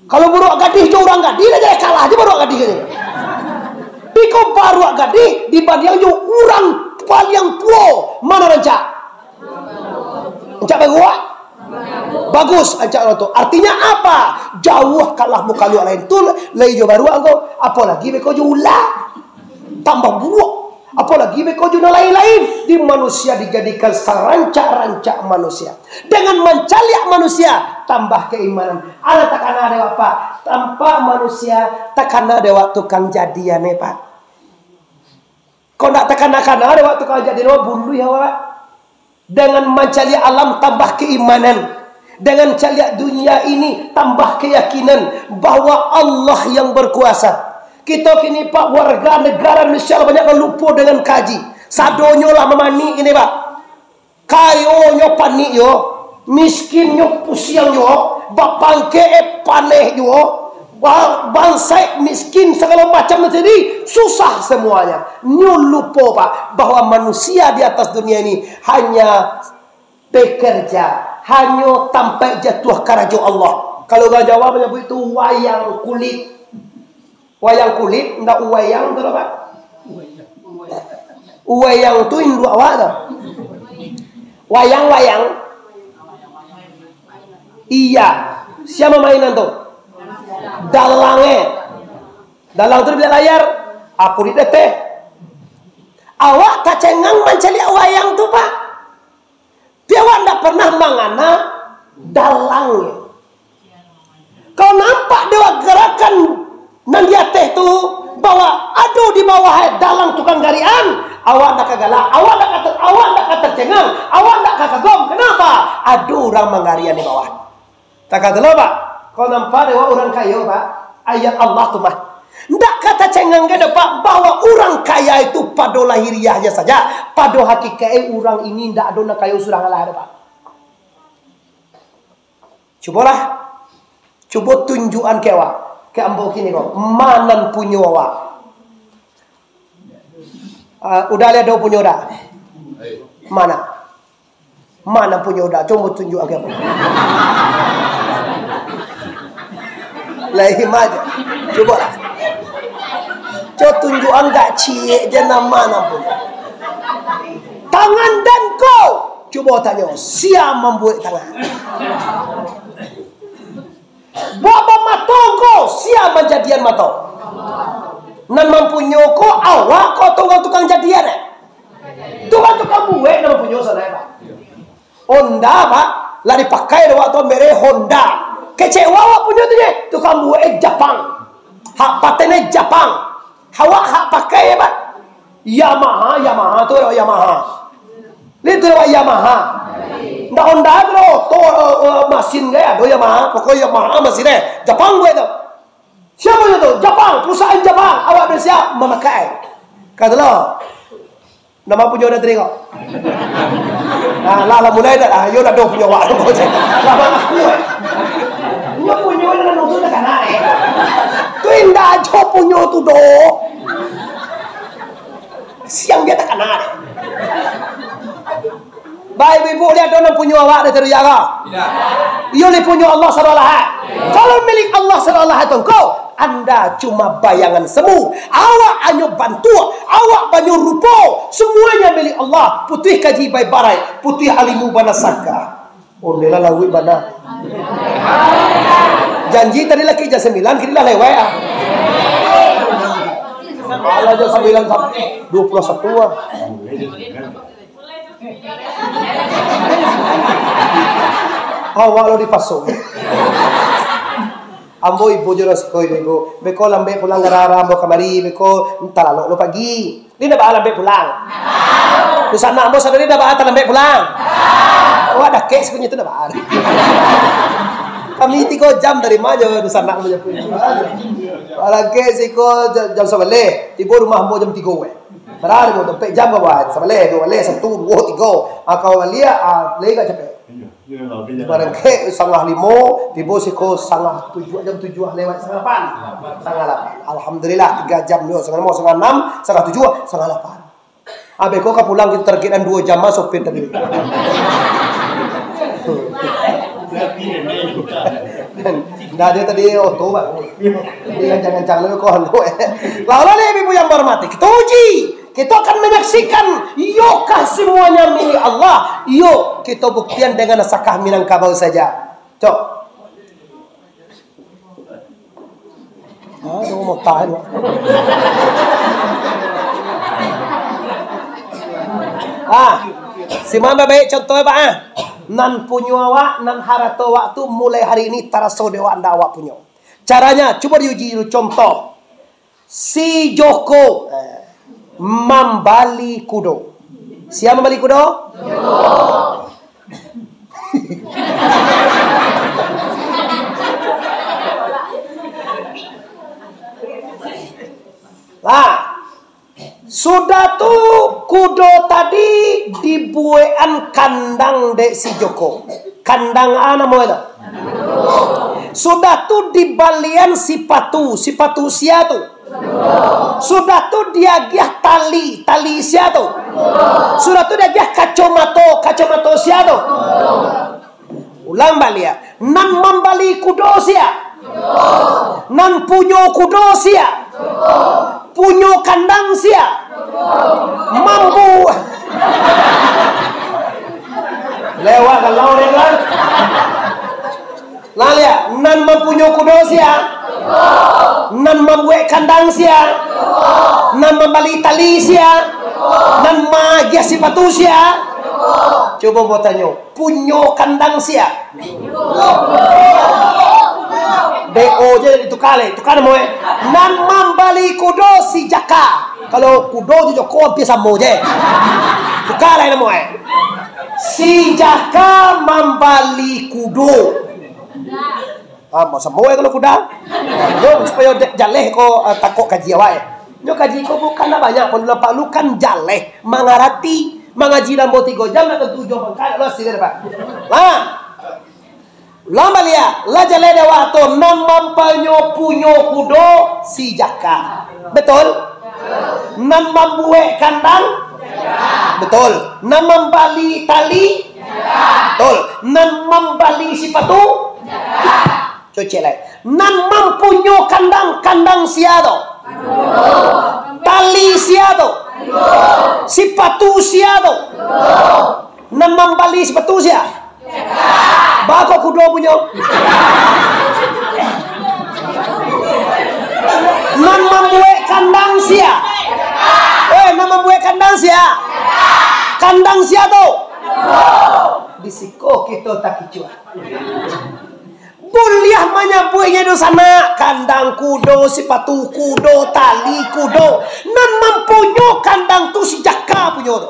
Kalau baruak gadih jo urang gadih, lah jaleh kalah jo baruak gadih. Biko baruak gadih dibandiang jo urang paliang tuo, ma nan rancak? Rancak baruak? Bagus, rancak urang tu. Artinyo apa? Jauah kalah mukhaluk lain tu, lai jo baruak ko. Apolagi beko jo ula. Tambah buruak. Apolagi beko jo nan lain-lain. Di manusia dijadikan sarancak-rancak manusia. Dengan mancaliak manusia, tambah keimanan. Alah takana dek awak, Pak? Tanpa manusia, takana dek awak tukang jadian, eh, Pak. Kok ndak takana-kana dek awak tukang jadian, awak bunuh awak. Dengan mancaliak alam, tambah keimanan. Dengan caliak dunia ini, tambah keyakinan bahwa Allah yang berkuasa. Kito kini, Pak, warga negara Indonesia banyak nan lupo dengan kaji. Sadonyo lah mamanik kini, Pak. Kayonyo panik yo, miskinnyo pusiang yo, bapangkek, eh, paneh yo, ba-, bansaik, miskin, sagalo macam nan tajadi, susah semuanya. Nyo lupo, Pak, bahwa manusia di atas dunia ini hanya bekerja, hanyo tampek jatuah karajo Allah. Kalau urang Jawa manyabuik itu wayang kulit. Wayang kulit, ndak wayang tu lah, Pak? Wayang tu induak awak tu. Wayang-wayang. Iya. Sia mainan tu? Dalang, eh. Dalang tu di biliak layar. Aku di deteh. Awak tacengang mancaliak wayang tu, Pak. Tapi awak ndak pernah mangana dalangnyo. Kalau nampak dek awak garakan nan di ateh tu, bahwa ado di bawah dalang tukang garikan, awak ndak ka galak, awak ndak ka ter-, awak ndak ka tercengang, awak ndak ka kagum. Kenapa? Ado urang manggarikan di bawah. Takah tu lah, Pak. Kalau nampak dek awak urang kayo, Pak, ayat Allah tu mah. Ndak ka tacengang ka doh, Pak, bahwa urang kaya itu pado lahiriahnya saja, pado hakikaik urang ini ndak ado nan kayo surang alah doh, Pak. Cubolah. Cubo tunjuakan ka awak, ka ambo kini ko, ma nan punyo awak. Ah, udah lah, ado punyo udah. Ma nan? Ma nan punyo udah, cubo tunjuakan ka ambo. Lai maja. Cubolah. Cubo tunjuakan gak ciek je nama nan punyo. Tangan dan ko. Cubo tanyo, sia mambuek tangan? Buah bamato ko, sia manjadian mato? Nan mampunyo ko awak ko atau tukang jadian, eh? Tu kan tukang buek nan mampunyo salah, Pak. Honda, Pak, lah dipakai dek awak tu merek Honda. Kecewa awak punyo tu je, tukang buek Japang. Hak paten Japang. Awak hak pakai, Pak. Yamaha, Yamaha tu, Yamaha. Itu Yamaha. Ndak Honda tu doh, oto, eh, eh, masin gaya, ado Yamaha, pokok Yamaha masin, eh. Japang gue tu. Siapa itu? Japang, perusahaan Japang. Awak dah siap memakai. Kata lo. Nama punyo dah tadi kau? Nah, lah, lah mulai dah. Ah, yo dah doh punyo awak. Lah, bang aku, eh. Punyo, punyo ni kan nonton dah kana, eh. Tu indak ajo punyo tu doh. Siang dia tak kana deh. Baik, ibu-ibu, lihat dong nan punyo awak dah taruh jaga. Iyo, li punyo Allah Subhanahu wa Taala. Kalau milik Allah Subhanahu wa Taala tu engkau, anda cuma bayangan semu. Awak hanyo bantuak, awak banyo rupo. Semuanya milik Allah. Putuih kaji bae barai, putuih alimu bana saka. Ondeh lah lauik bana. Janji tadi laki jam sembilan, kini lah lewat ah. Malah jam sembilan sampai dua puluh satu ah. Awak lo dipasung. Ambo ibo jo lah siko ibo-ibo. Beko lambek pulang gara-gara ambo kamari, beko talalok lo pagi. Dia ndak baa lambek pulang. Dunsanak ambo sadari ndak baa talambek pulang. Awak dakek sikonyo tu ndak baa. Kami tigo jam dari ma jo dunsanak ambo japuik. Balangkek siko ja-, jam sabaleh, tibo rumah ambo jam tigo weh. Padahal ambo tampek jam ka buat, sabaleh, duo baleh, satu, duo, tigo. Ah, kawa baliak, ah, lai ka capek. Barangkek satangah limo, tibo siko satangah tujuah, jam tujuah lewat satangah lapan. Satangah lapan. Alhamdulillah, tigo jam juo, satangah limo, satangah anam, satangah tujuah, satangah lapan. Abih ko ka pulang kito targetan duo jam mah sopir tadi. Ndak ado tadi oto, Bang. Jadi kancang-kancang lu ko anu, eh. Lah, lah, ibu yang berhormati, kita uji. Kita akan menyaksikan, iyokah semuanya milik Allah? Iyo, kita buktian dengan sakah Minangkabau saja. Cok. Ah, tu mau tahan. Ah, simak baik-baik contoh, Pak, ah. Nan punyo awak, nan harato awak tu mulai hari ini taraso dek awak, ndak awak punyo. Caranya, cubo diuji dulu, contoh. Si Joko, eh, mambali kudo. Sia mambali kudo? Lah, sudah tu kudo tadi dibuekan kandang dek si Joko. Kandang a namo itu? Sudah tu dibalian sipatu, sipatu sia tu? Sudah tu diagiah tali, tali sia tu? Sudah tu diagiah kacomato, kacomato sia tu? Ulang baliak. Nan mambali kudo sia? Nan punyo kudo sia? Punyo kandang sia? Mambu. Lewat kalau dia kan. Nah, lihat, nan mampunyo kudo sia? Nan mambuek kandang sia? Nan mambali tali sia? Nan maagiah sipatu sia? Cubo ambo tanyo, punyo kandang sia? B O je dituka lai, tuka namo, eh. Nan mambali kudo si Jaka. Kalau kudo jo Joko ampia samo je. Tuka lai namo, eh. Si Jaka mambali kudo. Ah, mau samo, eh, kalau kuda. Yo, supayo de-, jaleh ko, ah, takok kaji awak, eh. Nyo kaji ko bukan lah banyak, pun lah parlu kan jaleh, mangarati. Mangaji lambo tigo jam, nak tantu ujuang pangka, lah sini dapat. Lah. Lah baliak, lah jaleh dek awak tu, nan mampanyo punyo kudo si Jaka. Betul? Nan mambuek kandang? Betul. Nan mambali tali? Betul. Nan mambali sipatu? Cocek lai. Nan mampunyo kandang, kandang sia tu? Tali sia tu? Sipatu sia tu? Nan mambali sipatu sia? Baa kok kudo punyo? Nan mambuek kandang sia? Eh, nan mambuek kandang sia? Kandang sia tu? Di siko kito takicuah. Buliah manyabuiknyo dunsanak, kandang kudo, sipatu kudo, tali kudo. Nan mampunyo kandang tu si Jaka punyo tu.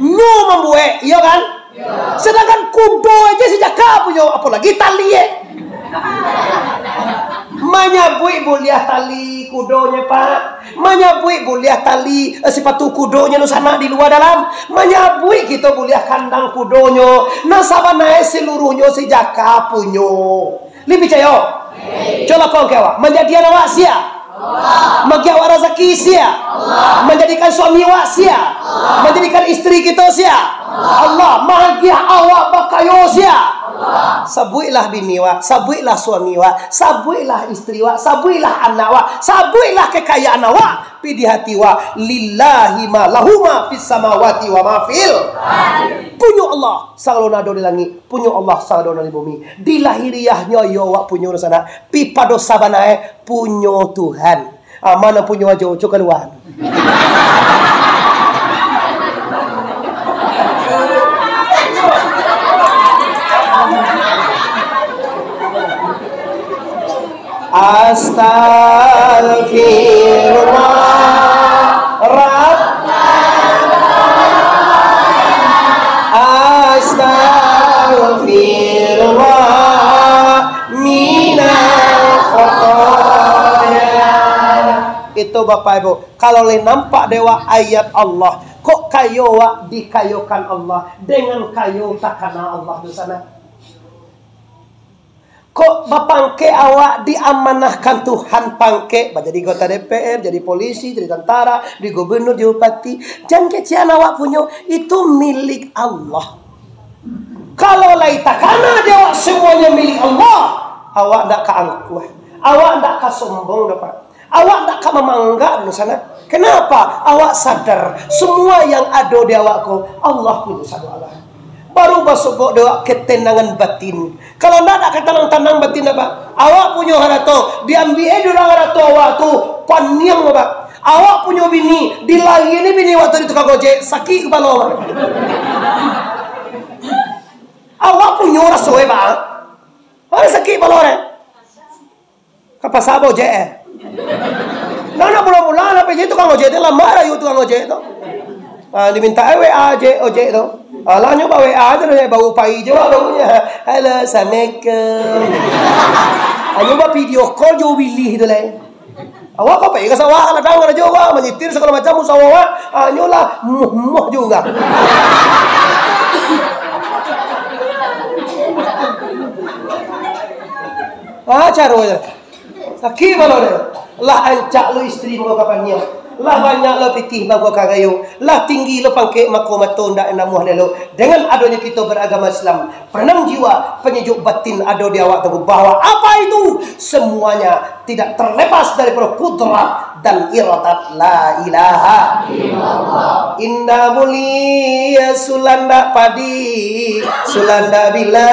Nyo mambuek, iyo kan? Iyo. Sadangkan kudo aja si Jaka punyo, apolagi tali, eh. Manyabuik buliah tali kudonyo, Pak. Manyabuik buliah tali, eh, sipatu kudonyo dunsanak di lua dalam. Manyabuik kito buliah kandang kudonyo. Nan sabana e saluruahnyo si Jaka punyo. Lai picayo? Cubo lakon ka awak. Manjadian awak sia? Allah. Magiah awak razaki sia? Allah. Manjadikan suami awak sia? Allah. Manjadikan istri kito sia? Allah. Magiah awak bakayo sia? Allah. Sabuiklah bini awak, sabuiklah suami awak, sabuiklah istri awak, sabuiklah anak awak, sabuiklah kekayaan awak, pi di hati awak, lillahi ma lahu ma fis samawati wa ma fil. Punyo Allah sagalo nan ado di langik, punyo Allah sagalo nan di bumi. Di lahiriahnyo iyo awak punyo dunsanak, pi pado sabana e punyo Tuhan. Aman nan punyo ajo, cok kalua. Astagfirullah, Rabbana, astagfirullah. Itu, Bapak Ibu, kalau lai nampak dek awak ayat Allah, kok kayo awak dikayokan Allah, dengan kayo takana Allah tu sana. Kok bapangkek awak diamanahkan Tuhan pangkek, bajadi anggota D P R, jadi polisi, jadi tantara, jadi gubernur, jadi bupati. Jan kecekan awak punyo, itu milik Allah. Kalau lai takana dek awak semuanya milik Allah, awak ndak ka angkuh, awak ndak ka sombong doh, Pak. Awak ndak ka mamanggak dunsanak. Kenapa? Awak sadar, semua yang ado di awak ko, Allah punyo sado Allah. Baru basobok dek awak ketenangan batin. Kalau ndak, ndak ka tanang-tanang batin, Pak. Awak punyo harato, diambiak dek urang harato awak tu, paniang, Pak. Awak punyo bini, dilariani bini awak tu di tukang ojek, sakik kapalo, Pak. Awak punyo raso e, Pak. Awak sakik kapalo, deh. Ka pasa ba ojek, eh? Nah, nak pulang-pulang, lah pigi tukang ojek tu, lamo rayo tukang ojek tu. Ah, diminta, eh, W A ojek, ojek tu. Alah, nyo ba W A tu, nyo bau pai jo, baunyo. "Halo, assalamualaikum." Ah, nyo ba video call jo bilih tu lai. Awak ka pai ka sawah, ka ladang, karajo awak, manyitir sagalo macam, usaho awak. Ah, nyo lah, muh-muh jo urang. Ah, caronyo. Sakik kapalo deh. Lah rancak lo istri mangko ka paniang. Lah banyak lo pitih mangko ka rayo. Lah tinggi lo pangkek mangko mato ndak namuah elok. Dengan adonyo kito beragama Islam, penenang jiwa, penyejuk batin ado di awak tu, bahwa apa itu semuanya tidak terlepas daripada kudrat dan iradat la ilaha illallah. Indak buliah sulandak padi, sulandak bila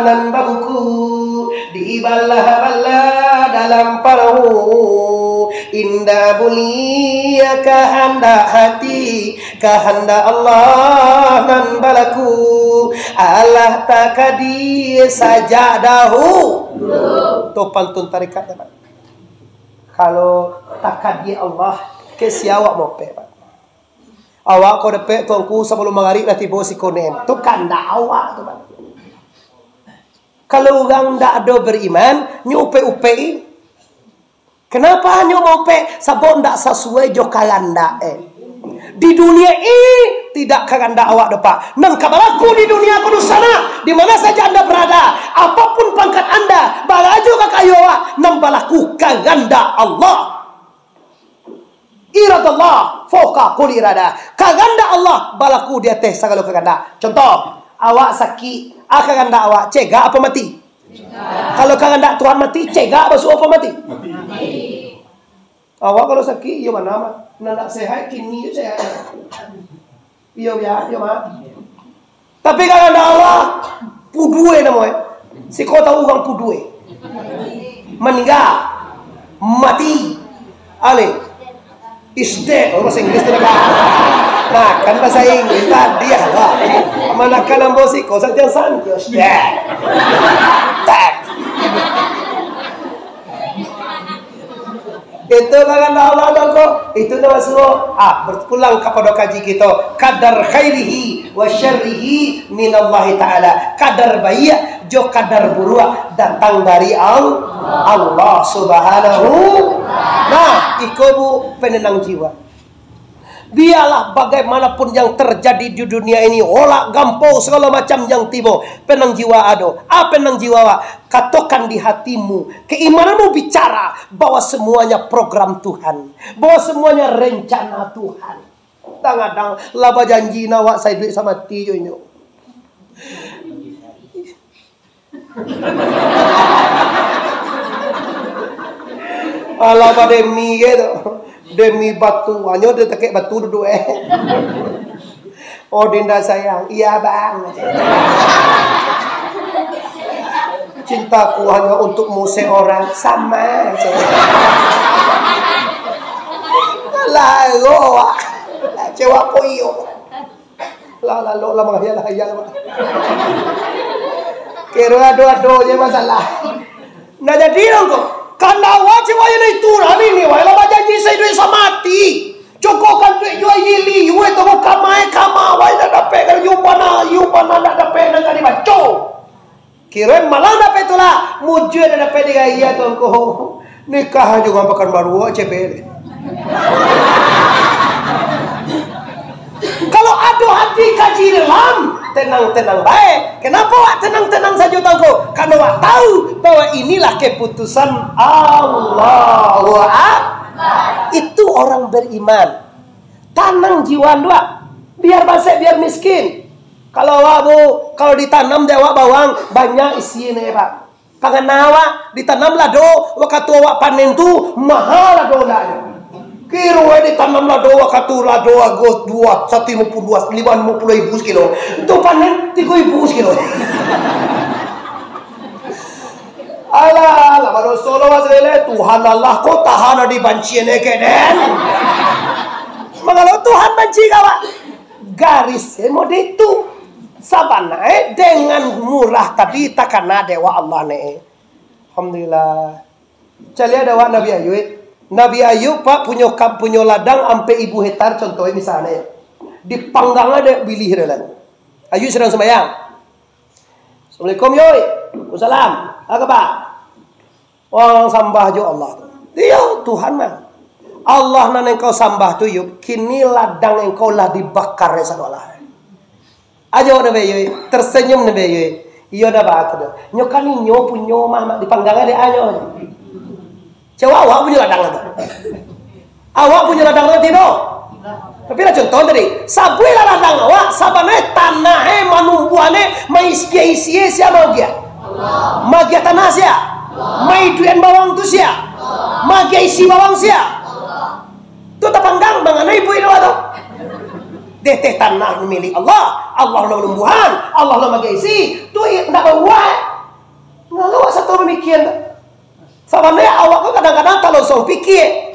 nan babuku, dibalah-balah dalam parahu. Indak buliah kahandak hati, kahandak Allah nan balaku. Alah takadi sajak dahulu. Tu pantun tarikat, Pak. Kalau takadi Allah, ka sia awak mopek, Pak? Awak ko dapek Tuanku sabalum magarib lah tibo siko nem. Tu kandak awak tu, Pak. Kalau urang ndak ado bariman, nyo upek-upek. Kenapa nyo mopek? Sabab ndak sasuai jo karandak, eh. Di dunia ini tidak karandak awak doh, Pak. Nan ka balaku di dunia ko dunsanak, di mana saja anda berada, apapun pangkat anda, barajo ka kayo awak, nan balaku karandak Allah. Iradallah fauqa kulli iradah. Karandak Allah balaku di ateh sagalo karandak. Contoh, awak sakik, ah, karandak awak cegak apa mati? Cegak. Kalau kahandak Tuhan mati, cegak basuo apo mati? Awak kalau sakik, iyo ma, Mak? Nan ndak sehat, kini jo sehat. Iyo, yo, iyo, Mak. Tapi kahandak Allah, pudue namo e. Siko tahu urang pudue. Maningga. Mati. Ale. Is dead. Oh, bahasa Inggris tu dah. Nah, kan bahasa Inggris tadi lah. Manakan ambo siko, santiang-santiang. Is dead. Dead. Itu kahandak Allah tu, ko. Itu namo suo. Ah, berpulang kapado kaji kito. Kadar khairihi wa syarrihi minallahi ta'ala. Kadar baiak jo kadar buruak datang dari Al-, Allah Subhanahu. Nah, iko bu penenang jiwa. Bialah bagaimanapun yang terjadi di dunia ini, olak gampau sagalo macam yang tibo, penang jiwa ado. Ah, penang jiwa awak. Katokan di hatimu, keimananmu bicara bahwa semuanya program Tuhan, bahwa semuanya rencana Tuhan. Kadang-kadang lah bajanji nak awak saiduik samati jo inyo. Alah, ba demi ke tu. Demi batu, hanyo ditekek batu duduak, eh. Oh, Dinda sayang, iya, Bang. Cintaku hanya untukmu seorang, sama aja. Lah, lo, Cewek ko iyo. Lah, lah, lo lah, manghayal-hayal, Pak. Kiro ado-ado je masalah. Nah, jadi lo ko, kalau awak cewek yang itu, hari ni, wak, lah bajanji saiduik samati. Cukup kan duit jual gili, weh, tu bukan main kama, wak, nak dapek kan, yu bana, yu bana nak dapek, nak jadi baco. Kiro malah dapek tu lah. Mujua dah dapek di raya tu, angko. Nikah juo urang Pakanbaru, cebel. Kalau ado hati kaji dalam, tenang-tenang bae. Kenapa wak tenang-tenang sajo tu, angko? Karena wak tahu bahwa inilah keputusan Allah. Wak, itu orang beriman. Tanang jiwa tu, Pak. Biar basek, biar miskin. Kalau awak, Bu, kalau ditanam di awak bawang, banyak isi ni, Pak. Tangan awak ditanam lado, wakatu awak panen tu, mahal lado lah. Kiro ditanam lado, wakatu lado harga dua, satu lima puluh, dua, lima lima puluh ribu sekilo. Tu panen tigo ribu sekilo. Alah, alah, badoso lo, Mas Lele. Tuhan Allah ko tahan di bancian eke den. Mangalo Tuhan banci ka awak? Garis e mode itu. Sabana e dengan murah tadi takana dewa Allah ne. Alhamdulillah. Caliak dek awak Nabi Ayub. Nabi Ayub, Pak, punyo kap-, punyo ladang ampek ibu hektar, contoh e, misalnyo. Dipanggang ado bilih dalam. Ayub sadang sumbayang. "Assalamualaikum, Yoi." "Waalaikumsalam. Apo kaba?" Urang sambah jo Allah tu. Iyo, Tuhan mah. Allah nan engkau sambah tu, Yub, kini ladang engkau lah dibakar sadolah. Ajo Nabi Yub, tersenyum Nabi Yub. Iyo, ndak baa tu doh. Nyo kan inyo punyo mah, mak dipanggang dek anyo. Cewek awak punyo ladang tu. Awak punyo ladang tu tidak? Tapi lah contoh tadi, sabuilah ladang awak, sabananyo tanah e, manumbuahan e, maisi-isi e, sia magiah? Magiah tanah sia? Maiduikan bawang tu sia? Magiah isi bawang sia? Tu tapanggang, mangana ibu inyo tu. Deh, teh tanah milik Allah, Allah lah manumbuahan, Allah lah magiah isi, tu i-, ndak babuah. Ngalo awak sato mamikian tu. Sabananyo awak tu kadang-kadang talonsong pikia.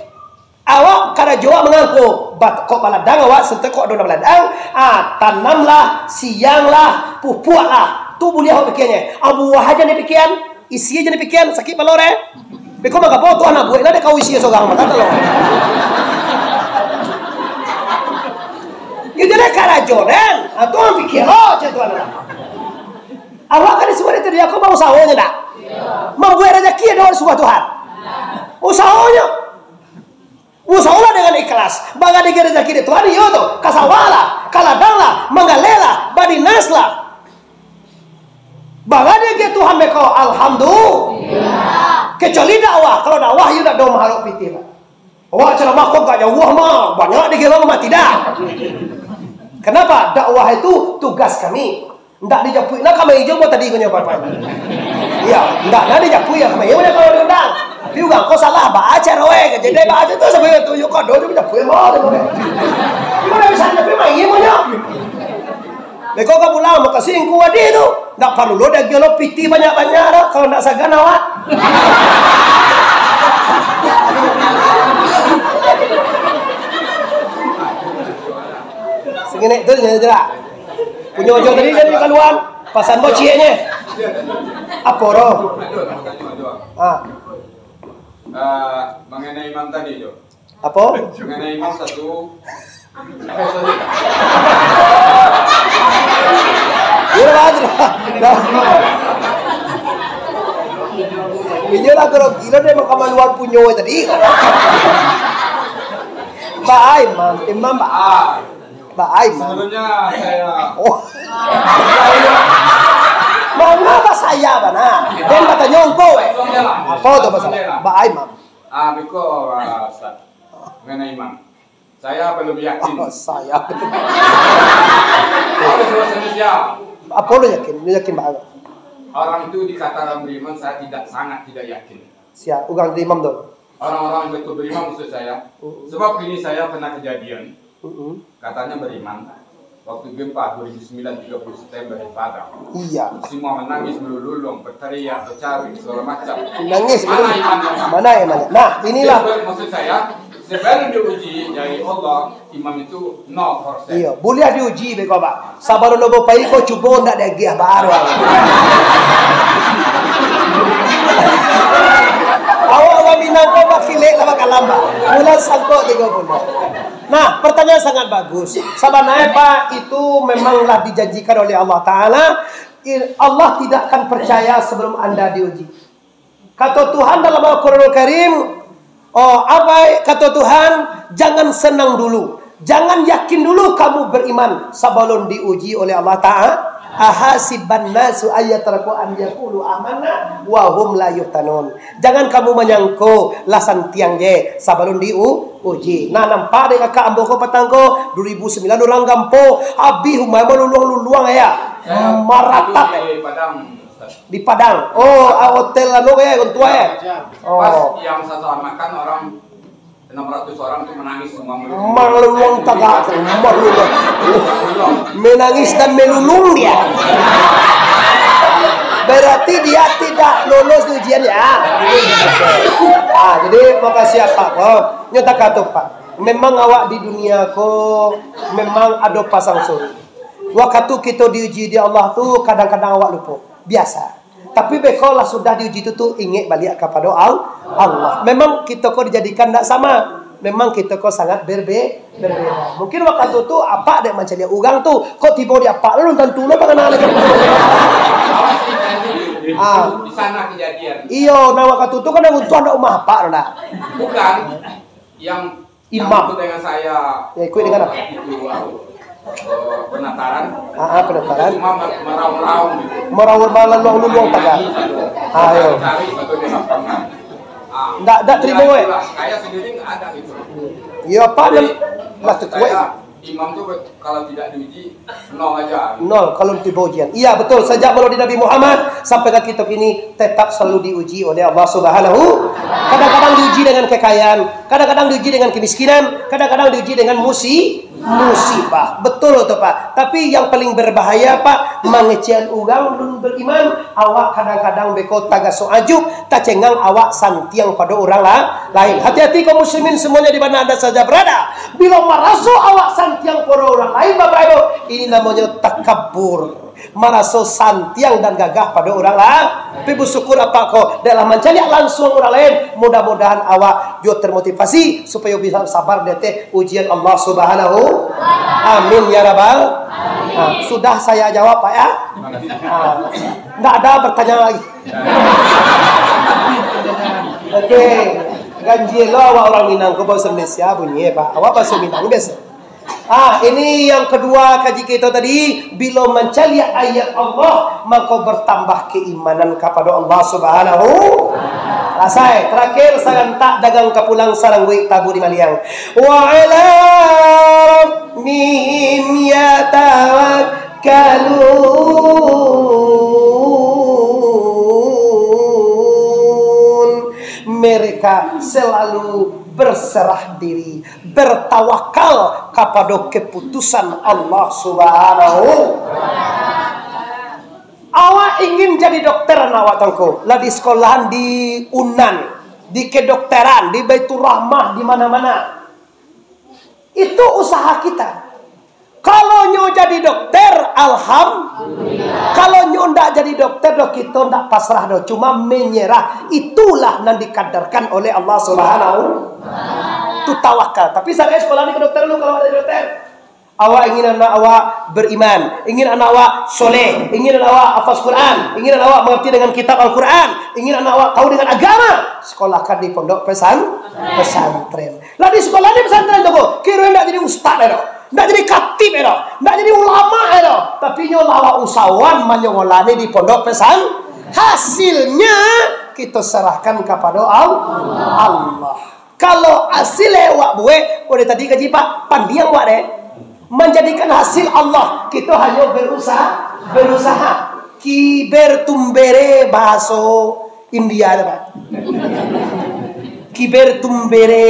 Awak karajo awak mangangko, bat-, kok baladang awak, sante kok ado nan baladang, ah, tanamlah, sianglah, pupuaklah. Tu buliah awak pikiannyo. Ah, buah ajo dipikian, isi ajo dipikian, sakik palo deh. Beko manggapo tu anak buek lah dek kau isi sorang, maka tu lo. Itu deh karajo, den. Ah, tu pikia lo, cak tu anak. Awak kan disuruh dari tadi, aku mau usaho nyo ndak? Mambuek rezeki ado disuruah Tuhan. Usahonyo. Usaholah dengan ikhlas. Bagadege rezeki di Tuhan, iyo tu. Ka sawah lah, ka ladang lah, manggaleh lah, badinas lah. Bagadege Tuhan beko, alhamdulillah. Kecuali dakwah. Kalau dakwah, iyo dak do maharok pitih lah. Awak ceramah ko agak jauah mah, banyak digelang mah, tidak. Kenapa? Dakwah itu tugas kami. Ndak dijapuik, nah, kamai jo mo tadi ko nyo, Pak. Iyo, ndak, nah, dijapuik, yo, kamai jo mo kalau diundang. Tapi urang ko salah, baa caro, eh, jadi baa tu, sampai tu, yo, kado tu dijapuik, mo, tu, mo. Mana bisa dijapuik, mai, mo, nyo. Beko ka pulang, makasih, Ngku Wadi tu. Ndak paralu lo diagiah lo piti banyak-banyak doh, kalau ndak sagan awak. Sangenek tu, sangenek tu lah. Punyo Ojo tadi jadi kaluan, pasan bociaknyo. Apo, Ro? Ah. Ah, mengenai imam tadi tu. Apo? Mengenai imam satu. Iyo lah, Ro. Iyo lah, Ro. Gilo deh, makaman luar punyo tadi. Baa imam, imam baa. Ah. Baa imam. Sebelumnya saya Oh. Manga basaya bana? Den batanyo Ngku, eh. Apo tu masalah? Baa imam. Ah, biko, ah, Ustaz. Mengenai imam. Saya belum yakin. Oh, saya. Harus bahasa Indonesia. Apo lo yakin? Lo yakin baa? Orang itu dikatakan beriman, saya tidak, sangat tidak yakin. Sia, urang di imam tu. Orang-orang betul beriman maksud saya. Mm-mm. Sebab ini saya pernah kejadian. Mm-mm. Katanya beriman. Waktu gempa dua ribu sembilan, tiga puluh September di Padang. Iya. Semua menangis, melululung, berteriak, bercarik, segala macam. Nangis, Mana melululung. Imannya? Mana imannya? Nah, inilah. Jadi, maksud saya, sebelum diuji dari Allah, imam itu nol persen. Iyo, buliah diuji beko, Pak. Sabalun ambo pai ko cubo ndak diagiah baru. Awak urang Minang ko bakilek lah bakalam, Pak. Bulan sangkok tigo bulan. Nah, pertanyaan sangat bagus. Sabananyo, Pak, itu memang lah dijanjikan oleh Allah Taala. I-, Allah tidak akan percaya sebelum anda diuji. Kato Tuhan dalam Al-Quranul Karim, oh, apa kato Tuhan, "Jangan senang dulu, jangan yakin dulu kamu beriman sabalun diuji oleh Allah Ta'ala." "Ahasiban nasu ayyatraku an yaqulu amanna wa hum la yuftanun." Jangan kamu manyangko lah santiang je sabalun diu-, uji. Nah, nampak dek kakak ambo ko patang ko, dua ribu sembilan urang gampo, abih umai maluluang-luluang, ya. Saya Maratap, dulu eh. Di Padang, Ustaz. Di Padang. Oh, ah, hotel anu, ya, orang tua, ya. Pas Oh. yang saya selamatkan orang enam ratus orang tu menangis semua. Maluluang tagak, maluluang. Menangis dan melulung dia. Berarti dia tidak lolos ujian, ya. Ah, jadi makasih apa ko? Nyo takato, Pak. Memang awak di dunia ko memang ado pasang surut. Wakatu kito diuji di Allah tu, kadang-kadang awak lupo. Biasa. Tapi beko lah sudah diuji tu, tu ingek baliak kapado Al-, Allah. Memang kito ko dijadikan ndak sama. Memang kito ko sangat berbe-, berbeda. Mungkin wakatu tu apak dek mancaliak urang tu, kok tibo di apak, alun tantu lo panganal. Ah. Di sana kejadian. Iyo, nah wakatu tu kan nan runtuah ndak umah apak tu ndak? Bukan. Yang Imam. Yang ikut dengan saya, Ya, ikut dengan apa? itu, eh, penataran. Ah, ah, penataran. Cuma mer-, meraung-raung gitu. Meraung, melaluang-luluang tagak. Ayo. Cari satu di lapangan. Ah, Ndak, ndak terima, ya, eh. Itulah. Saya sendiri nggak ada gitu. Ya, apa Jadi, nam-, lah maksud terkuat. saya, imam tuh kalau tidak diuji, nol aja. Nol, kalau tibo ujian. Iya, betul. Sejak maulid Nabi Muhammad sampai ke kita kini, tetap selalu diuji oleh Allah Subhanahu. Kadang-kadang diuji dengan kekayaan, kadang-kadang diuji dengan kemiskinan, kadang-kadang diuji dengan musi-, musibah. Betul tu, Pak. Tapi yang paling berbahaya, Pak, mangecekan urang lun beriman, awak kadang-kadang beko tagasok ajuk, tacengang awak santiang pado urang la-, lain. Hati-hati kaum muslimin semuanya di mana anda saja berada. Bila maraso awak santiang pado urang lain, Bapak Ibu, ini namanya takabur. Maraso santiang dan gagah pado urang la-, tapi bersyukur apak ko, dek lah mancaliak langsung urang lain. Mudah-mudahan awak juo termotivasi supayo bisa sabar di ateh ujian Allah Subhanahu. Amin ya rabbal. Ha, sudah saya jawab, Pak, ya? Ha, ndak ada bertanya lagi. Oke. Ganjil lo awak urang Minang ko, bahasa Malaysia bunyi, Pak. Awak bahasa Minang biasa. Ah, ini yang kedua kaji kita tadi, bila mancaliak ayat Allah, maka bertambah keimanan kepada Allah Subhanahu. Lasai, terakhir, sarantak dagang ka pulang, sarangguik tabu di maliang. Wa ala rabbihim yatawakkalun. Kalun. Mereka selalu berserah diri, bertawakal kapado keputusan Allah Subhanahu. Awak ingin jadi dokter, anak awak tu ngko, lah di sekolahan di Unan, di kedokteran, di Baiturrahmah, di mana-mana. Itu usaha kita. Kalau nyo jadi dokter, alhamdulillah. Kalau nyo ndak jadi dokter doh, kito ndak pasrah doh, cuma menyerah. Itulah nan dikadarkan oleh Allah Subhanahu. Tu tawakal. Tapi sarai sekolah ni ke dokter dulu kalau ada dokter. Awak ingin anak awak beriman, ingin anak awak soleh, ingin anak awak hafaz Quran, ingin anak awak mengerti dengan kitab Al-Quran, ingin anak awak tahu dengan agama, sekolahkan di pondok pesan-, pesantren. Lah di sekolah di pesantren tu, kiro ndak jadi ustaz dah, ndak jadi khatib dah, ndak jadi ulama dah, tapi nyo lah awak usahawan manyokolahnyo di pondok pesan-, hasilnya kita serahkan kepada Al-, Allah. Kalau hasil awak buek, udah tadi kaji Pak, pandiang awak deh. Menjadikan hasil Allah, kita hanya berusaha, berusaha. Kiber tumbere bahaso India tu, Pak. Kiber tumbere.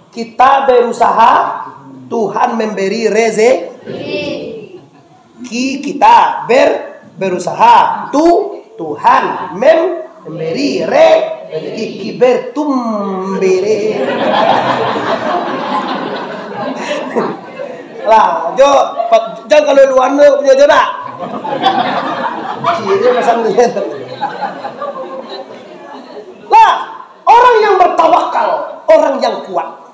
Kita berusaha, Tuhan memberi rezeki. Ki kita ber-, berusaha, tu Tuhan mem-, memberi re-, rezeki, kiber tumbere. Lah, jo, pa-, jangan kalau luar tu punya jo dak. Ciri pesan dia. Lah, orang yang bertawakal, orang yang kuat.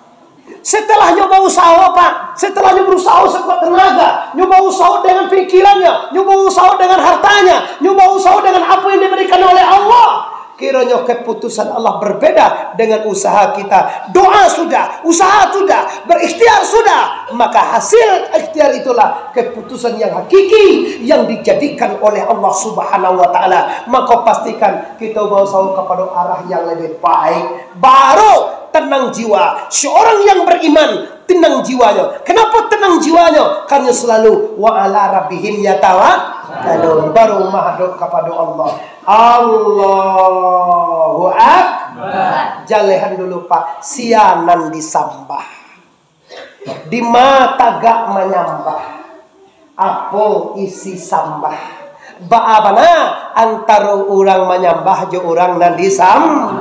Setelah nyo bausaho, Pak, setelah nyo berusaho sekuat tenaga, nyo bausaho dengan pikirannyo, nyo bausaho dengan hartanya, nyo bausaho dengan apa yang diberikan oleh Allah, kironyo keputusan Allah berbeda dengan usaha kita. Doa sudah, usaha sudah, berikhtiar sudah, maka hasil ikhtiar itulah keputusan yang hakiki yang dijadikan oleh Allah Subhanahu wa Ta'ala. Maka pastikan kita bausaho kepada arah yang lebih baik. Baru tenang jiwa. Seorang yang beriman, tenang jiwanya. Kenapa tenang jiwanya? Karena selalu wa ala rabbihim yatawakkalun. Baru mahadap kepada Allah. Allahu Akbar. Jalehan dulu, Pak. Sianan disambah. Di ma tagak manyambah? Apo isi sambah? Baa bana antaro urang manyambah jo urang nan disam-,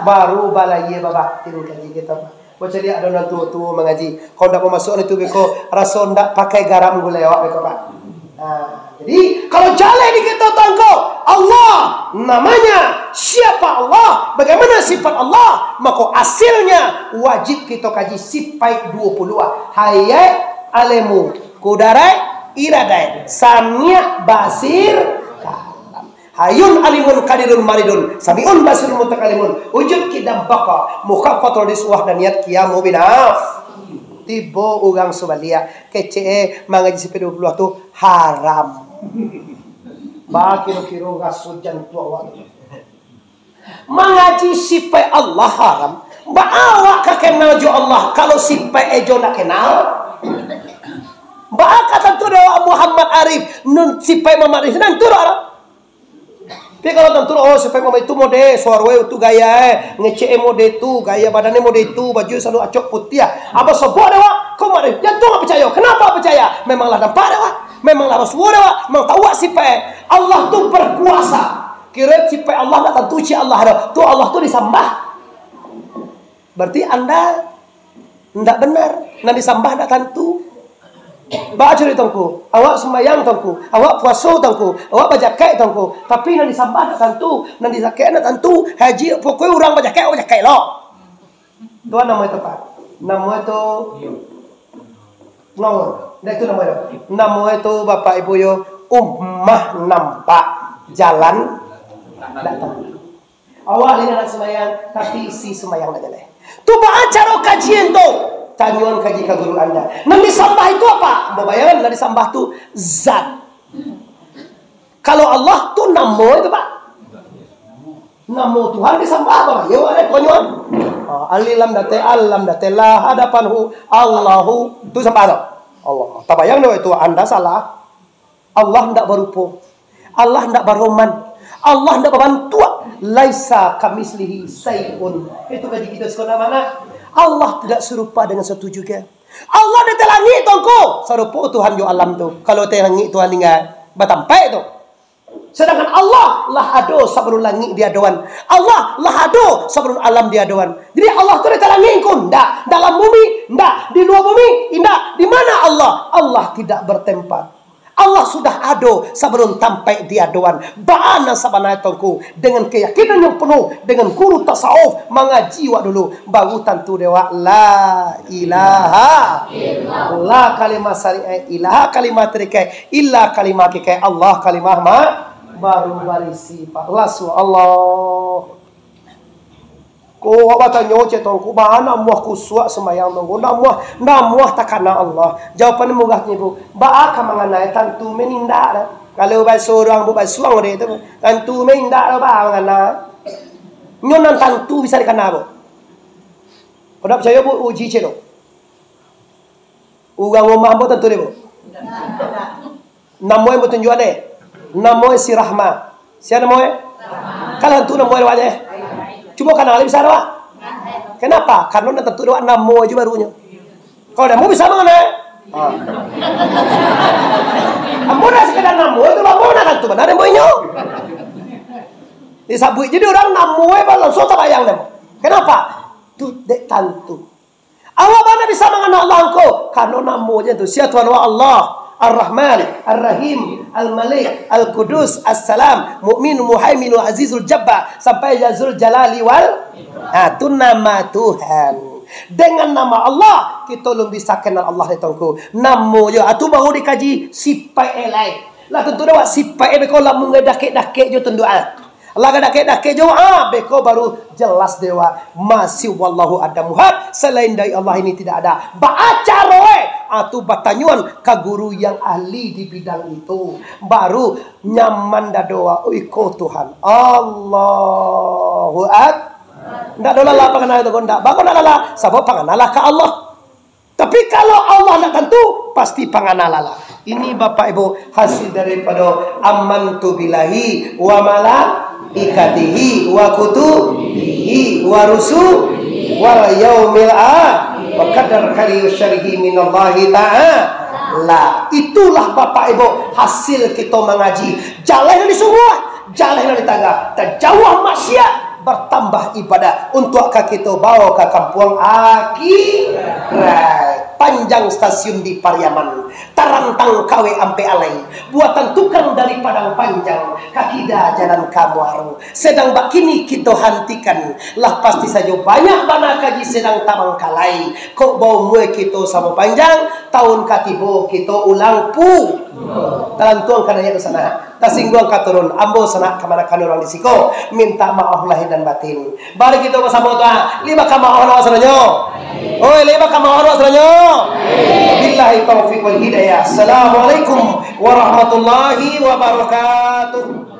baru balayie babatin kaji kito, Pak. Bacaliak ado nan tuo-tuo mangaji. Kok ndak mamasuak itu beko, raso ndak pakai garam gulai awak beko, Pak. Nah, jadi, kalau jaleh di kito tangko Allah, namanya, siapa Allah, bagaimana sifat Allah, mako hasilnya wajib kito kaji sipaik duo puluah. Hayat, alemu, kudarat, iradat, samiak, basir, kalam. Hayun, alimun, kadirun, maridun, samiun, basirun, mutakalimun, wujud, kidam, baka, mukhafatul, risuah, dan niat, kiamu, binaf. Tibo urang subaliak, kecek, eh, mangaji sipaik duo puluah tu, haram. Ba kiro-kiro raso jantuang awak tu. Mangaji sipaik Allah haram. Ba awak ka kenal jo Allah, kalau sipaik ejo ndak kenal? Ba ka tantu dek awak Muhammad Arif, nun sipaik Muhammad Arif, tantu dek awak. Tapi kalau tantu, oh, sipaik Muhammad itu mode, suaro tu gaya, eh, ngecek mode tu, gaya badan mode tu, baju selalu acok putih, ah. Apa sobok dek awak? Kau Muhammad Arif, jantuang picayo. Kenapa picayo? Memanglah nampak dek awak. Memanglah Rasulullah dek awak. Memang tahu awak sipaik. Allah tu berkuasa. Kiro sipaik Allah ndak tantu ciek Allah doh. Tu Allah tu disambah. Berarti anda ndak benar. Nan disambah ndak tantu. Baa caro tu ngku, awak sumbayang tu ngku, awak puaso tu ngku, awak bajaket tu ngku. Tapi nan disambah ndak tantu. Nan dijaket ndak tantu. Haji, pokoknya urang bajaket, awak bajaket lo. Tu namo itu, Pak. Namo itu Ngawur. Ndak itu namo itu. Namo itu, Bapak Ibu yo, umah nampak, jalan ndak tahu. Awak ni nak sumbayang, tapi isi sumbayang ndak jaleh. Tu baa caro kajian tu? Tanyoan kaji ka guru anda. Nan disambah itu apa? Babayangan nan disambah tu zat. Kalau Allah tu namo itu, Pak. Namo Tuhan disambah apa? Yo, ada konyon. Ah, Alif lam date, Al lam date, La hadapan hu, Allahu. Tu sambah tu. Allah. Tabayang dek itu, anda salah. Allah ndak barupo. Allah ndak baroman. Allah ndak babantuak. Laisa kamislihi syai'un. Itu kaji kito sekolah mana? Allah tidak serupa dengan satu juga. Allah di atas langik tu, Ngku. Sarupo Tuhan jo alam tu. Kalau di atas langik Tuhan tinggal batampek tu. Sedangkan Allah lah ado sabalun langik diadoan. Allah lah ado sabalun alam diadoan. Jadi Allah tu di atas langik, Ngku? Ndak. Dalam bumi? Ndak. Di lua bumi? Indak. Di mana Allah? Allah tidak bertempat. Allah sudah ado sabalun tampek diadoan. Baa nan sabana tu, Ngku? Dengan keyakinan yang penuh, dengan guru tasawuf mangaji wak dulu, baru tantu dek wak la ilaha illallah, kalimah syariah, ilaha kalimah tarikah, illa kalimah hakikai, Allah kalimah ma-, baru barisi, Pak. Lasu Allah. Ko awak batanyo, cek tu, Ngku, baa namuah kusuak sumbayang tu, Ngku? Namuah, namuah takana Allah. Jawaban murah tu, Ngku. Baa ka mangana, tantu main indak dah. Kalau baso urang bu basuang dek tu, tantu main indak dah, baa mangana. Nyo nan tantu bisa dikana, Bu. Kau ndak picayo, Bu, uji cek tu. Urang rumah ambo tantu dek, Bu. Namo e batunjuak dek. Namo e si Rahma. Sia namo e? Kan tantu namo e dek wak. Cubo kanali bisa dek wak. Kenapa? Karena nan tantu dek wak namo e jo barunyo. Kalau namo bisa mangana e? Ha. Ambo dah sekadar namo e tu, ambo dah tantu bana namo inyo. Disabuik jadi urang namo e, langsung tabayang namo. Kenapa? Tu dek tantu. Awak bana bisa mangana Allah, Ngku? Karano namonyo tu. Sia Tuhan awak? Allah. Ar-Rahman, Ar-Rahim, Al-Malik, Al-Qudus, As-Salam, Mukmin, Muhaimin, Azizul Jabbar, sampai ya Zul Jalali wal, ha, tu nama Tuhan. Dengan nama Allah, kito alun bisa kenal Allah, dek tu, Ngku. Namonyo, ha, tu baru dikaji sipaik e lai. Lah tantu dek wak sipaik e, beko lah manggadakek-dakek jo tu, Ngku, ha. Lah gadakek-dakek jo, ah, beko baru jelas dek wak. Masih wallahu adamuhat, selain dari Allah ini tidak ada. Baa caro e? Ah, tu batanyoan ka guru yang ahli di bidang itu. Baru nyaman dado wak, oh, iko Tuhan. Allahu Ak-, ndak ado lalah pangana tu, ndak. Bako ndak lalah? Sabab pangana lah ka Allah. Tapi kalau Allah ndak tantu, pasti pangana lalah. Ini, Bapak Ibu, hasil daripada amantu billahi wa malaikatihi wa kutubihi wa rusulihi wal yaumil akhir wa qadar khairu syarrihi minallahi ta'ala. Itulah, Bapak Ibu, hasil kito mangaji. Jalan nan disungguah, jalan nan ditagah, tajauah maksiat, batambah ibadah, untuak ka kito bawo ka kampuang akhirat. Panjang stasiun di Pariaman, tarantang kawek ampek alai, buatan tukang dari Padang Panjang, ka kida jalan ka Muaro. Sadang bakini kito hantikan, lah pasti sajo banyak bana kaji sadang tabangkalai. Kok baumua kito samo panjang, taun ka tibo kito ulang pu-, talantuang ka naiak ka sanak. Tasingguang ka turun, ambo sanak kamanakan urang di siko, mintak maoh lahia dan batin. Mari kito basamo doa, lima ka maoh awak sadonyo. Oi, lima ka maoh awak sadonyo. Billahi taufiq wal hidayah. Assalamualaikum warahmatullahi wabarakatuh.